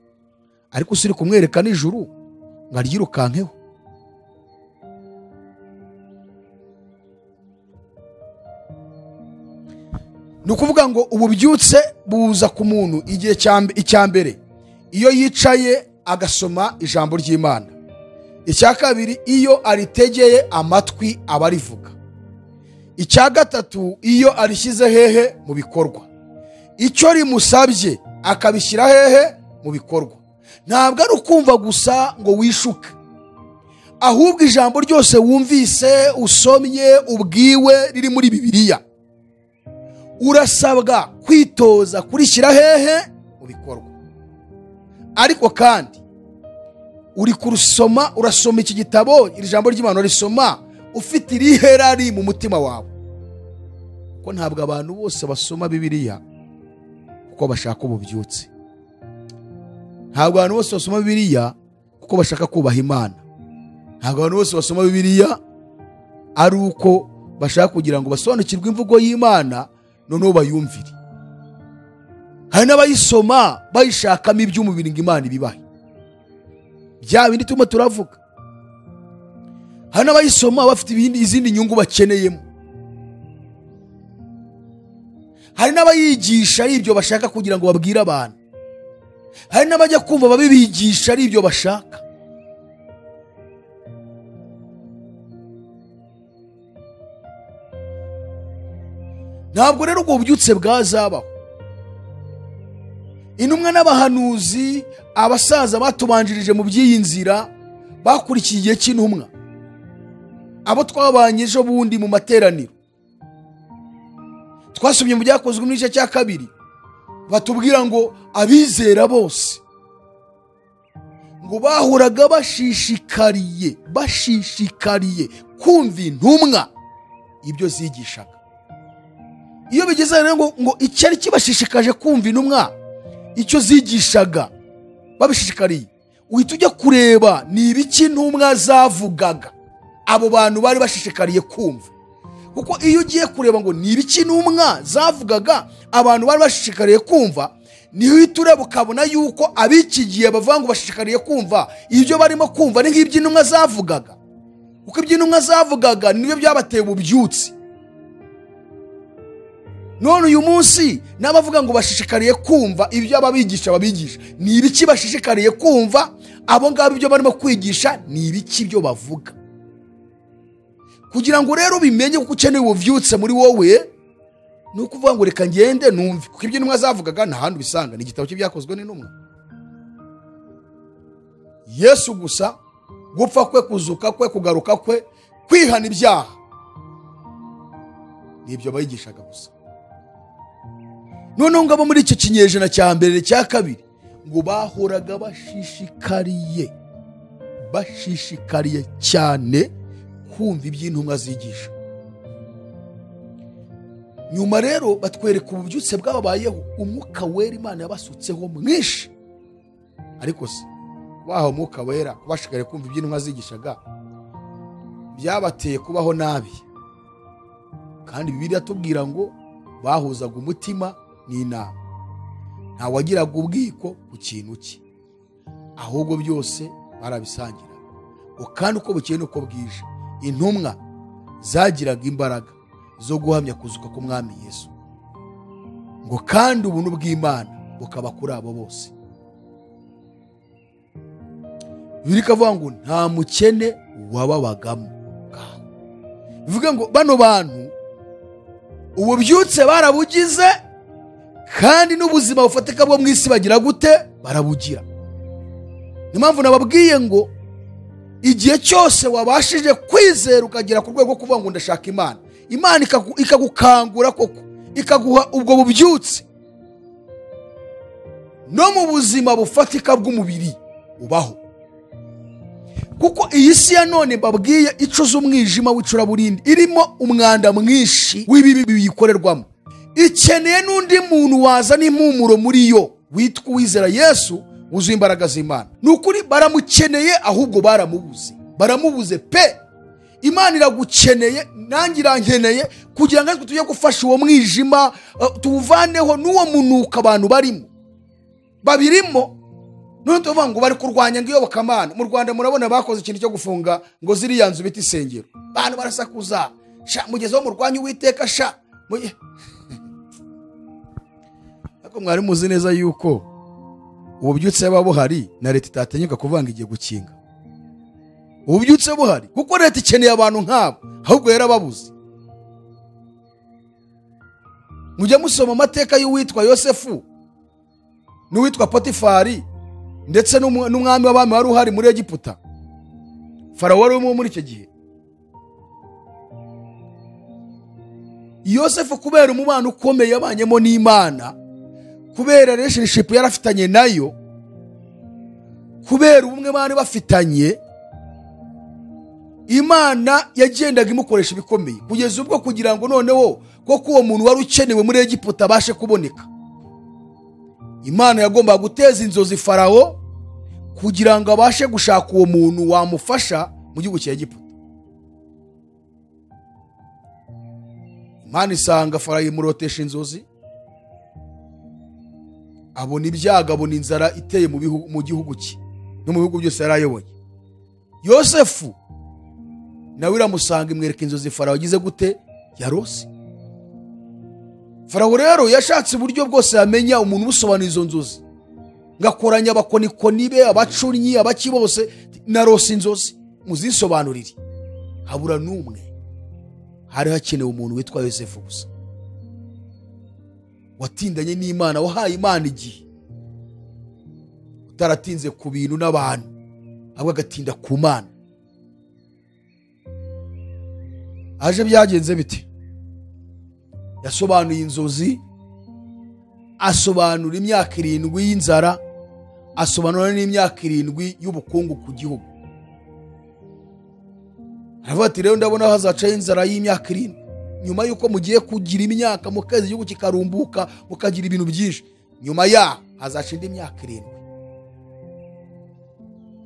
ariko usiri kumwereka nijuru ngo aryirukankeho. Ni ukuvuga ngo ububyutse buza ku muntu igihe icya mbere iyo yicaye agasoma ijambo ry'Imana. Icya kabiri iyo aritegeye amatwi abarivuga. Icya gatatu iyo arishyize hehe mu bikorwa. Icyo rimusabye akabishyira hehe mu bikorwa. Ntabwo ari ukumva gusa ngo wishuke, ahubwo ijambo ryose wumvise, usomye, ubwiwe riri muri Bibiliya, urasabwa kwitoza kurishyira hehe mu bikorwa. Ariko kandi uri kurusoma, urasoma iki gitabo, iri jambo ry'Imana urisoma ufite iriherari mu mutima wawe. Kuko ntabwo abantu bose basoma Bibiliya kuko bashaka ububyutse. Ntabwo abantu bose basoma Bibiliya kuko bashaka kubaha Imana. Ntabwo abantu bose basoma Bibiliya ari uko bashaka kugira ngo basobanukirwe imvugo y'Imana noneho bayumvire. Hari n'abayisoma bayishakamo iby'umubiri ngo Imana ibibahe, bya bindi turimo turavuga. Hari n'abayisoma bafite izindi nyungu bakeneyemo. Hari n'abayigisha ari ibyo bashaka kugira ngo babwire abantu. Hari n'abajya kumva babibigisha ari ibyo bashaka. Ntabwo rero ubwo bubyutse bwazabaho. Intumwa n'abahanuzi, abasaza batubanjirije mu by'iyi nzira, bakurikiye igihe cy'intumwa, abo twabanye ejo bundi mu materaniro, twasomye mu Byakozwe mu gice cya 2, batubwira ngo abizera bose ngo bahuraga bashishikariye kumva intumwa ibyo zigishaga. Iyo bigeze rero ngo icyari kibashishikaje kumva intumwa icyo zigishaga babishishikariye, uhita ujya kureba ni ibiki intumwa zavugaga abo bantu bari bashishikariye kumva. Kuko iyo ugiye kureba ngo ni ibiki intumwa zavugaga abantu bari bashishikariye kumva, niho uhita ureba ukabona yuko ab'iki gihe bavuga ngo bashishikariye kumva ibyo barimo kumva ni nk'iby'intumwa zavugaga. Kuko iby'intumwa zavugaga nibyo byabateye ububyutse. None uyu munsi n'abavuga ngo bashishikariye kumva ibyo ababigisha babigisha, ni ibiki bashishikariye kumva? Abo ngabo ibyo barimo kwigisha ni ibiki byo bavuga? Kugira ngo rero ubimenye kuko ukeneye ububyutse muri wowe, ni ukuvuga ngo reka ngende numve, kuko ibyo intumwa zavugaga nta handi ubisanga, ni igitabo cy'ibyakozwe n'intumwa. Yesu gusa, gupfa kwe, kuzuka kwe, kugaruka kwe, kwihana ibyaha, nibyo bayigishaga gusa. Noneho ngabo muri icyo kinyejana cya mbere cya kabiri ngo bahoraga bashishikariye cyane kumva iby'intumwa zigisha. Nyuma rero batwereka ububyutse bwababayeho, umwuka wera Imana yabasutseho mwinshi. Ariko se bahawe umwuka wera kubashikariye kumva iby'intumwa zigishaga byabateye kubaho nabi? Kandi Bibiliya tubwira ngo bahuzaga umutima n'inama, nta wagiraga ubwiko ku kintu cye, ahubwo byose barabisangira. Kandi uko bukeye n'uko bwije intumwa zagiraga imbaraga zo guhamya kuzuka k'Umwami Yesu, ngo kandi ubuntu bw'Imana bukaba kuri abo bose. Bibiliya ikavuga ngo nta mukene wababagamo. Bivuga ngo bano bantu ububyutse barabugize, kandi n'ubuzima bufatika bwo mu isi bagira gute? Barabugira. Niyo mpamvu nababwiye ngo igihe cyose wabashije kwizera ukagera ku rwego kuvuga ngo ndashaka Imana, Imana ikagukangura koko, ikaguha ubwo bubyutse no mu buzima bufatika bw'umubiri ubaho. Kuko iyi si ya none mbabwiye icuza umwijima w'icuraburindi, irimo umwanda mwinshi w'ibibi biyikorerwamo, ikeneye n'undi muntu wazana impumuro muri yo witwa uwizera Yesu wuzuye imbaraga z'Imana. Ni ukuri baramukeneye, ahubwo baramubuze, baramubuze pe. Imana iragukeneye, nanjye irankeneye, kugira ngo tujye gufasha uwo mwijima tuwuvaneho n'uwo munuka abantu barimo babirimo. None tuvuga ngo bari kurwanya ngo iyobokamana. Mu Rwanda murabona bakoze ikintu cyo gufunga ngo ziriya nzu bita isengero, abantu barasakuza, sha mugezeho murwanya Uwiteka sha. Ariko mwari muzi neza yuko ububyutse buba buhari na leta itatenyuka kuvanga igiye gukinga. Ububyutse buhari kuko leta ikeneye abantu nk'abo, ahubwo yarababuze. Mujya musoma amateka y'uwitwa Yosefu n'uwitwa Potifari ndetse n'umwami w'abami wari uhari muri Egiputa, Farawo wari umwe muri icyo gihe. Yosefu kubera umubano ukomeye yabanyemo n'Imana, kubera relationship yarafitanye nayo, kubera ubumwe bari bafitanye, Imana yagendaga imukoresha ibikomeye kugeza ubwo kugira ngo noneho koko uwo muntu wari ukenewe muri Egiputa abashe kuboneka, Imana yagombaga guteza inzozi Farawo kugira ngo abashe gushaka uwo muntu wamufasha mu gihugu cya Egiputa. Imana isanga Farawo imurotesha inzozi, abona ibyago, abona inzara iteye mu gihugu cye no mu bihugu byose yarayoboye. Yosefu nawe iramusanga imwereka inzozi Farawo agize gute? Yarose. Farawo rero yashatse uburyo bwose yamenya umuntu ubusobanura izo nzozi, ngakoranya abakonikoni be, abacunnyi, abaki bose, narose inzozi muzisobanurire. Habura n'umwe. Hari hakenewe umuntu witwa Yosefu gusa, watindanye n'Imana, wahaye Imana igihe, utaratinze ku bintu n'abantu, ahubwo agatinda ku Mana. Aje byagenze bite? Yasobanuye inzozi, asobanura imyaka 7 y'inzara, asobanura n'imyaka 7 y'ubukungu ku gihugu. Aravuga ati rero ndabona hazaca inzara y'imyaka 7, nyuma yuko mugiye kugira imyaka mukazi igihugu kikarumbuka mukagira ibintu byinshi, nyuma ya hazaca indi myaka 7.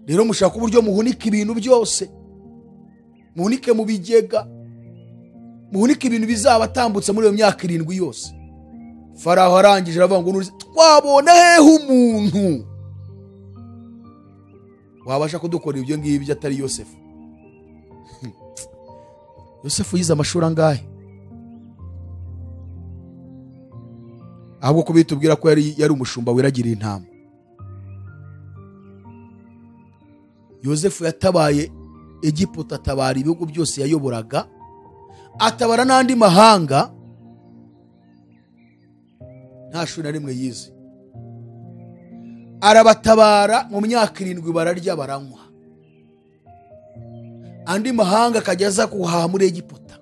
Rero mushaka uburyo muhunika ibintu byose, muhunike mu bigega, Muhunike ibintu bizabatambutsa muri iyo myaka 7 yose. Farawo arangije aravuga ngo twabona hehe umuntu wabasha kudukora ibyo ngibyo atari Yosefu. Yosefu yize amashuri angahe? Ahubwo ko bitubwira ko yari umushumba wiragira intama. Yosefu yatabaye Egiputa, atabara ibihugu byose yayoboraga, atabara n'andi mahanga, nta shuri na rimwe yize. Arabatabara mu myaka 7 bararya baranywa. Andi mahanga akajya aza guhaha muri Egiputa.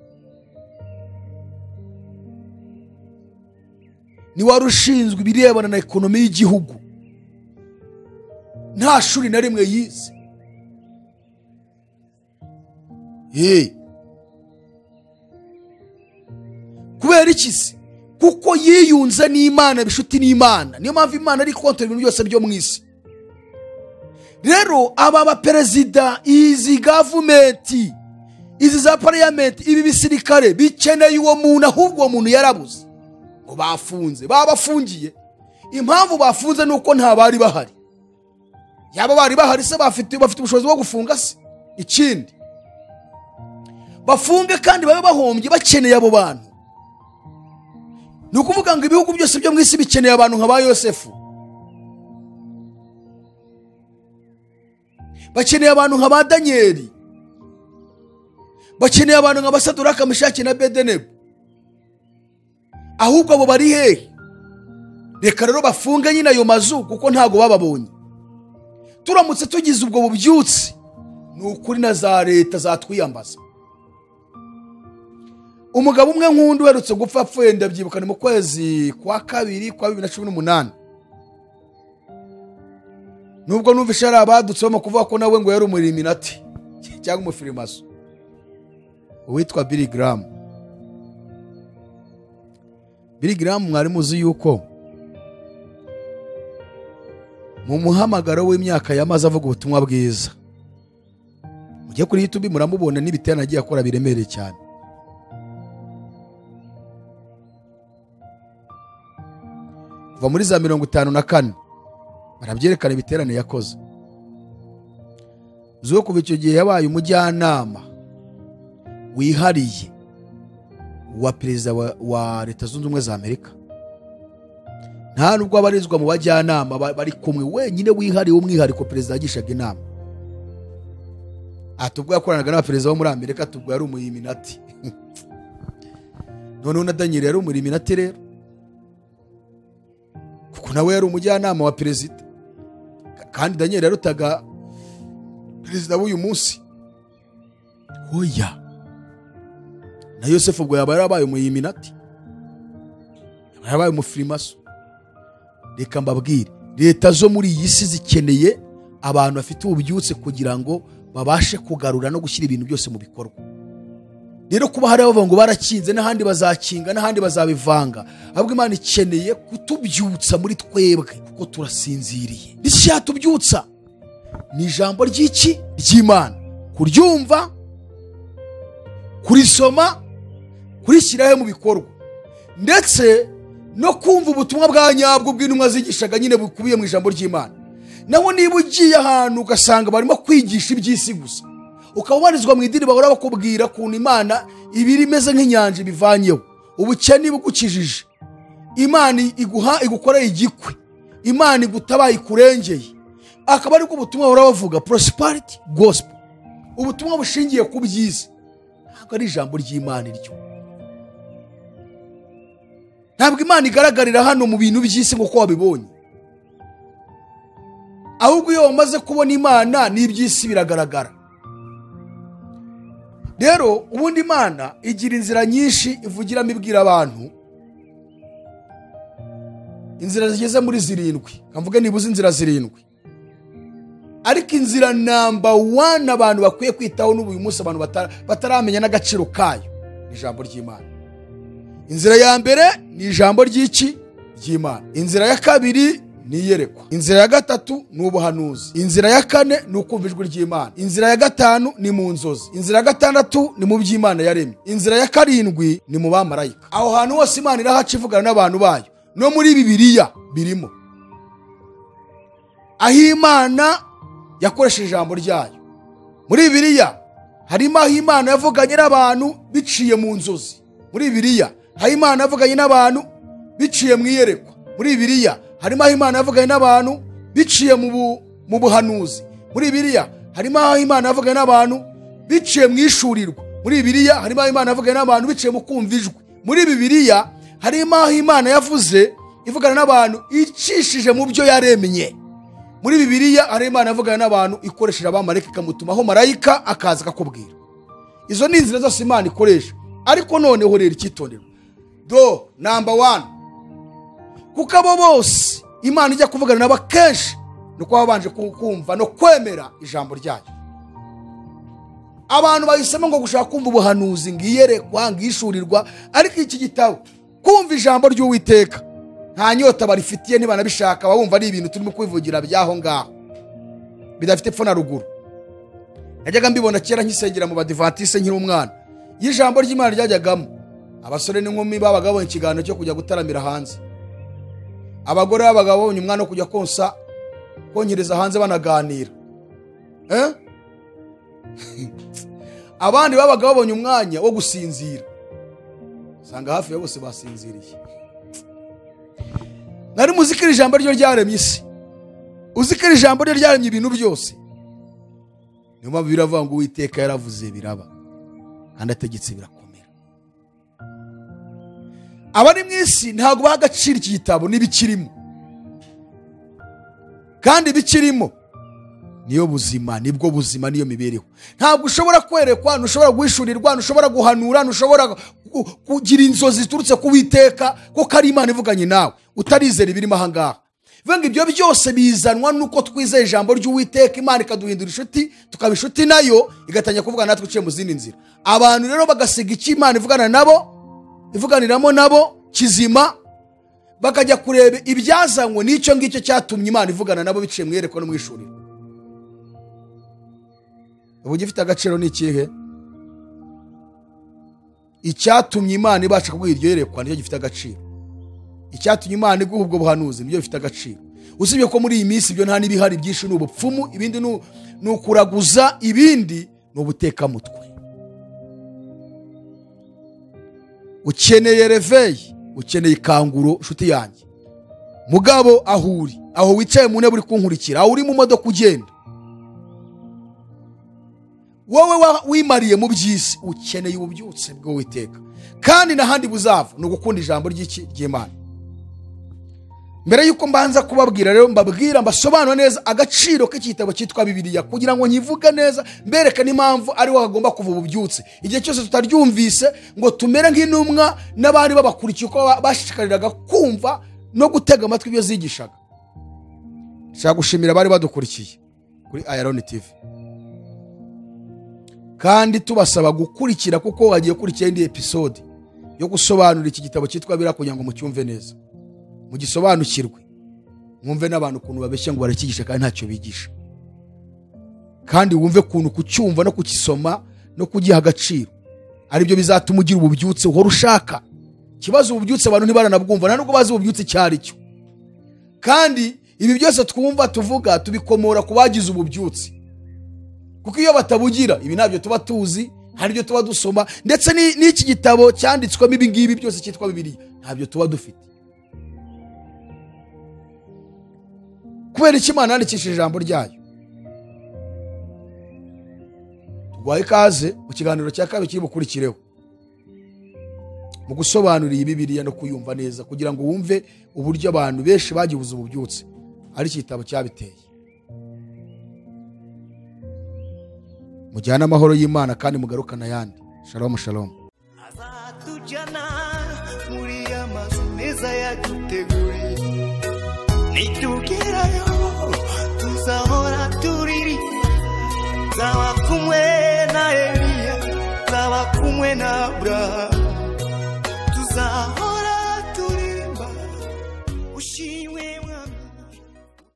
Ni wari ushinzwe ibirebana na ekonomi y'igihugu, nta shuri na rimwe yize. Kubera iki se? Kuko yiyunze n'Imana, bishuti n'Imana. Niyo mpamvu Imana ari kontra ibintu byose byo mu isi. Rero aba baperezida, izi gavumenti, izi za parliament, ibi bisirikare bikeneye uwo muntu, ahubwo uwo muntu yarabuze. Ngo bafunze, babafungiye. Impamvu bafunze nuko nta bari bahari. Yaba bari bahari se bafite ubushobozi bwo gufunga se? Ikindi, bafunge kandi babe bahombye, bakeneye abo bantu. Ni ukuvuga ngo ibihugu byose byo mu isi bikeneye abantu nka ba Yosefu, bakeneye abantu nka ba Danieli, bakeneye abantu nka ba Saduraka, Meshaki na Abedenego. Ahubwo abo bari hehe? Reka rero bafunge nyine ayo mazu kuko ntago bababonye. Turamutse tugize ubwo bubyutse, ni ukuri na za leta zatwiyambaza. Umugabo umwe nk'undi uherutse gupfa apfuye, ndabyibuka ni mu kwezi kwa 2 kwa 2018. Nubwo numvise ari abadutse bamo kuvuga ko nawe ngo yari umuriminati cyangwa umufirimaso, uwitwa Billy Graham. Billy Graham mwari muzi yuko mu muhamagaro w'imyaka yamaze avuga ubutumwa bwiza, mujye kuri YouTube muramubona n'ibiterane agiye akora biremereye cyane. Kuva muri za 54 barabyerekana ibiterane yakoze. Zuko kuva icyo gihe yabaye umujyanama wihariye wa perezida wa Leta Zunze Ubumwe za Amerika. Nta nubwo abarizwa mu bajyanama bari kumwe, wenyine wihariye umwihariko perezida yagishaga inama. Atubwo yakoranaga n'abaperezida bo muri Amerika, tubwo yari umuyiminati. Noneho na Daniel yari umuyiminati rero, kuko nawe yari umujyanama wa perezida, kandi Daniel yarutaga perezida w'uyu munsi. Oya, na Yosefu ubwo yaba yarabaye umuyiminati, yaba yarabaye umufirimaso. Reka mbabwire, leta zo muri iyi si zikeneye abantu bafite ububyutse kugira ngo babashe kugarura no gushyira ibintu byose mu bikorwa. Rero kuba hari abavuga ngo barakinze n'ahandi bazakinga n'ahandi bazabivanga, ahubwo Imana ikeneye kutubyutsa muri twebwe kuko turasinziriye. Icyatubyutsa ni ijambo ry'iki? Ry'Imana. Kuryumva, kurisoma, kurishyiraho mu bikorwa, ndetse no kumva ubutumwa bwa nyabwo bw'intumwa zigishaga nyine bukubiye mu ijambo ry'Imana. Naho niba ugiye ahantu ugasanga barimo kwigisha iby'isi gusa, ukaba ubarizwa mu idini bahora bakubwira kuntu Imana ibiri imeze nk'inyanja ibivanyeho, ubukene bugukijije, Imana iguha igukorera igikwe, Imana igutabaye ikurengeye, akaba ariko ubutumwa bahora bavuga prosperity gospel, ubutumwa bushingiye ku byiza. Ntabwo ari ijambo ry'Imana iryo. Ntabwo Imana igaragarira hano mu bintu by'isi nk'uko wabibonye, ahubwo iyo wamaze kubona Imana n'iby'isi biragaragara. Rero ubundi Imana igira inzira nyinshi ivugiramo ibwira abantu, inzira zigeze muri 7. Kamvuge nibuze inzira 7, ariko inzira namba 1 abantu bakwiye kwitaho n'ubu uyu munsi abantu bataramenya n'agaciro kayo ni ijambo ry'Imana. Inzira ya mbere ni ijambo ry'iki? Ry'Imana. Inzira ya kabiri ni iyerekwa. Inzira ya gatatu ni ubuhanuzi. Inzira ya kane ni ukumva ijwi ry'Imana. Inzira ya gatanu ni mu nzozi. Inzira ya gatandatu ni mu by'Imana yaremye. Inzira ya karindwi ni mu bamarayika. Aho hantu hose Imana irahaca ivugana n'abantu bayo. No muri Bibiliya birimo. Aho Imana yakoresheje ijambo ryayo. Muri Bibiliya harimo aho Imana yavuganye n'abantu biciye mu nzozi. Muri Bibiliya hari Imana yavuganye n'abantu biciye mu iyerekwa. Muri Bibiliya harimo aho Imana yavuganye n'abantu biciye mu buhanuzi. Muri Bibiliya harimo aho Imana yavuganye n'abantu biciye mu ishurirwa. Muri Bibiliya harimo aho Imana yavuganye n'abantu biciye mu kumva ijwi. Muri Bibiliya harimo aho Imana yavuze ivugana n'abantu icishije mu byo yaremye. Muri Bibiliya hari Imana yavugana n'abantu ikoresheje abamarayika, ikamutumaho marayika akaza akakubwira. Izo ni inzira zose Imana ikoresha. Ariko noneho rero icyitonderwa, do number 1, kuko abo bose Imana ijya kuvugana nabo kenshi nuko babanje kumva no kwemera ijambo ryayo. Abantu bahisemo ngo gushaka kumva ubuhanuzi, ngiyerekwa, ngishurirwa, ariko iki gitabo kumva ijambo ry'Uwiteka nta nyota barifitiye, ntibanabishaka, babumva ari ibintu turimo kwivugira byaho ngaho bidafite epfo na ruguru. Najyaga mbibona kera nkisengera mu Badivantiste nkiri umwana, iyo ijambo ry'Imana ryajyagamo abasore n'inkumi babaga babonye ikiganiro cyo kujya gutaramira hanze, abagore babaga babonye umwana wo kujya konsa konkereza hanze banaganira, abandi babaga babonye umwanya wo gusinzira, usanga hafi ya bose basinziriye. Nari muzikira ijambo ryo ryaremye isi, uzikira ijambo ryo ryaremye ibintu byose. Niyo mpamvu biravuga ngo Uwiteka yaravuze biraba, kandi ategetse birakomera. Abari mu isi ntabwo baha agaciro iki gitabo n'ibikirimo, kandi ibikirimo niyo buzima, nibwo buzima, niyo mibereho. Ntabwo ushobora kwerekwa, ntushobora guhishurirwa, ntushobora guhanura, ntushobora kugira inzozi ziturutse ku Uwiteka kuko ari Imana ivuganye nawe utarizera ibirimo aha ngaha. Bivuga ngo ibyo byose bizanwa nuko twizeye ijambo ry'Uwiteka, Imana ikaduhindura inshuti, tukaba inshuti nayo, igatangira kuvugana natwe iciye mu zindi nzira. Abantu rero bagasiga icyo Imana ivugana nabo, ivuganiramo nabo kizima, bakajya kureba ibyazanywe n'icyo ngicyo cyatumye Imana ivugana nabo biciye mu iyerekwa no mu ishuriro. Ubu gifite agaciro ni ikihe? Icyatumye Imana ibasha kuguha iryo yerekwa nicyo gifite agaciro. Icyatumye Imana iguha ubwo buhanuzi nibyo bifite agaciro. Usibye ko muri iyi minsi ibyo nta n'ibihari byinshi, ni ubupfumu, ibindi ni ukuraguza, ibindi ni ubutekamutwe. Ukeneye reveil, ukeneye ikanguro, nshuti yanjye. Mugabo aho uri, aho wicaye mu ntebe uri kunkurikira, aho uri mu modoka ugenda, wowe wimariye mu by'isi, ukeneye ububyutse bw'Uwiteka. Kandi n'ahandi buzava ni ugukunda ijambo ry'iki ry'Imana. Mbere yuko mbanza kubabwira rero, mbabwira mbasobanura neza agaciro k'igitabo cyitwa Bibiliya, kugira ngo nkivuge neza, mbereke n'impamvu ari wo hagomba kuva ububyutse. Igihe cyose tutaryumvise ngo tumere nk'intumwa n'abari babakurikiye uko bashishikariraga kumva no gutega amatwi ibyo zigishaga. Nshaka gushimira abari badukurikiye kuri Ayaloni TV, kandi tubasaba gukurikira kuko wagiye gukurikira indi episode yo gusobanura iki gitabo cyitwa Bibiliya kugira ngo mucyumve neza, mugisobanukirwe, mwumve n'abantu ukuntu babeshya ngo barakigisha kandi ntacyo bigisha, kandi wumve ukuntu kucyumva no kukisoma no kugiha agaciro aribyo bizatuma ugira ububyutse uhora ushaka. Ikibazo ububyutse abantu ntibaranabwumva, nta nubwo bazi ububyutse icyo ari cyo. Kandi ibi byose twumva tuvuga tubikomora ku bagize ububyutse, kuko iyo batabugira ibi ntabyo tuba tuzi, hari ibyo tuba dusoma, ndetse n'iki gitabo cyanditswemo ibi ngibi byose cyitwa Bibiliya ntabyo tuba dufite. Kubera iki Imana yandikishije ijambo ryayo? Tuguhaye ikaze mu kiganiro cya kabiri kiri bukurikireho, mu gusobanura iyi Bibiliya no kuyumva neza, kugira ngo wumve uburyo abantu benshi bagibuze ububyutse ari iki gitabo cyabiteye. Mujyane amahoro y'Imana kandi mugarukane ayandi. Shalom shalom. Azatujyana muri amazu meza yaduteguriye, nitugerayo tuzahora turirimba, nzaba kumwe na Eliya, nzaba kumwe na Abrahamu, tuzahora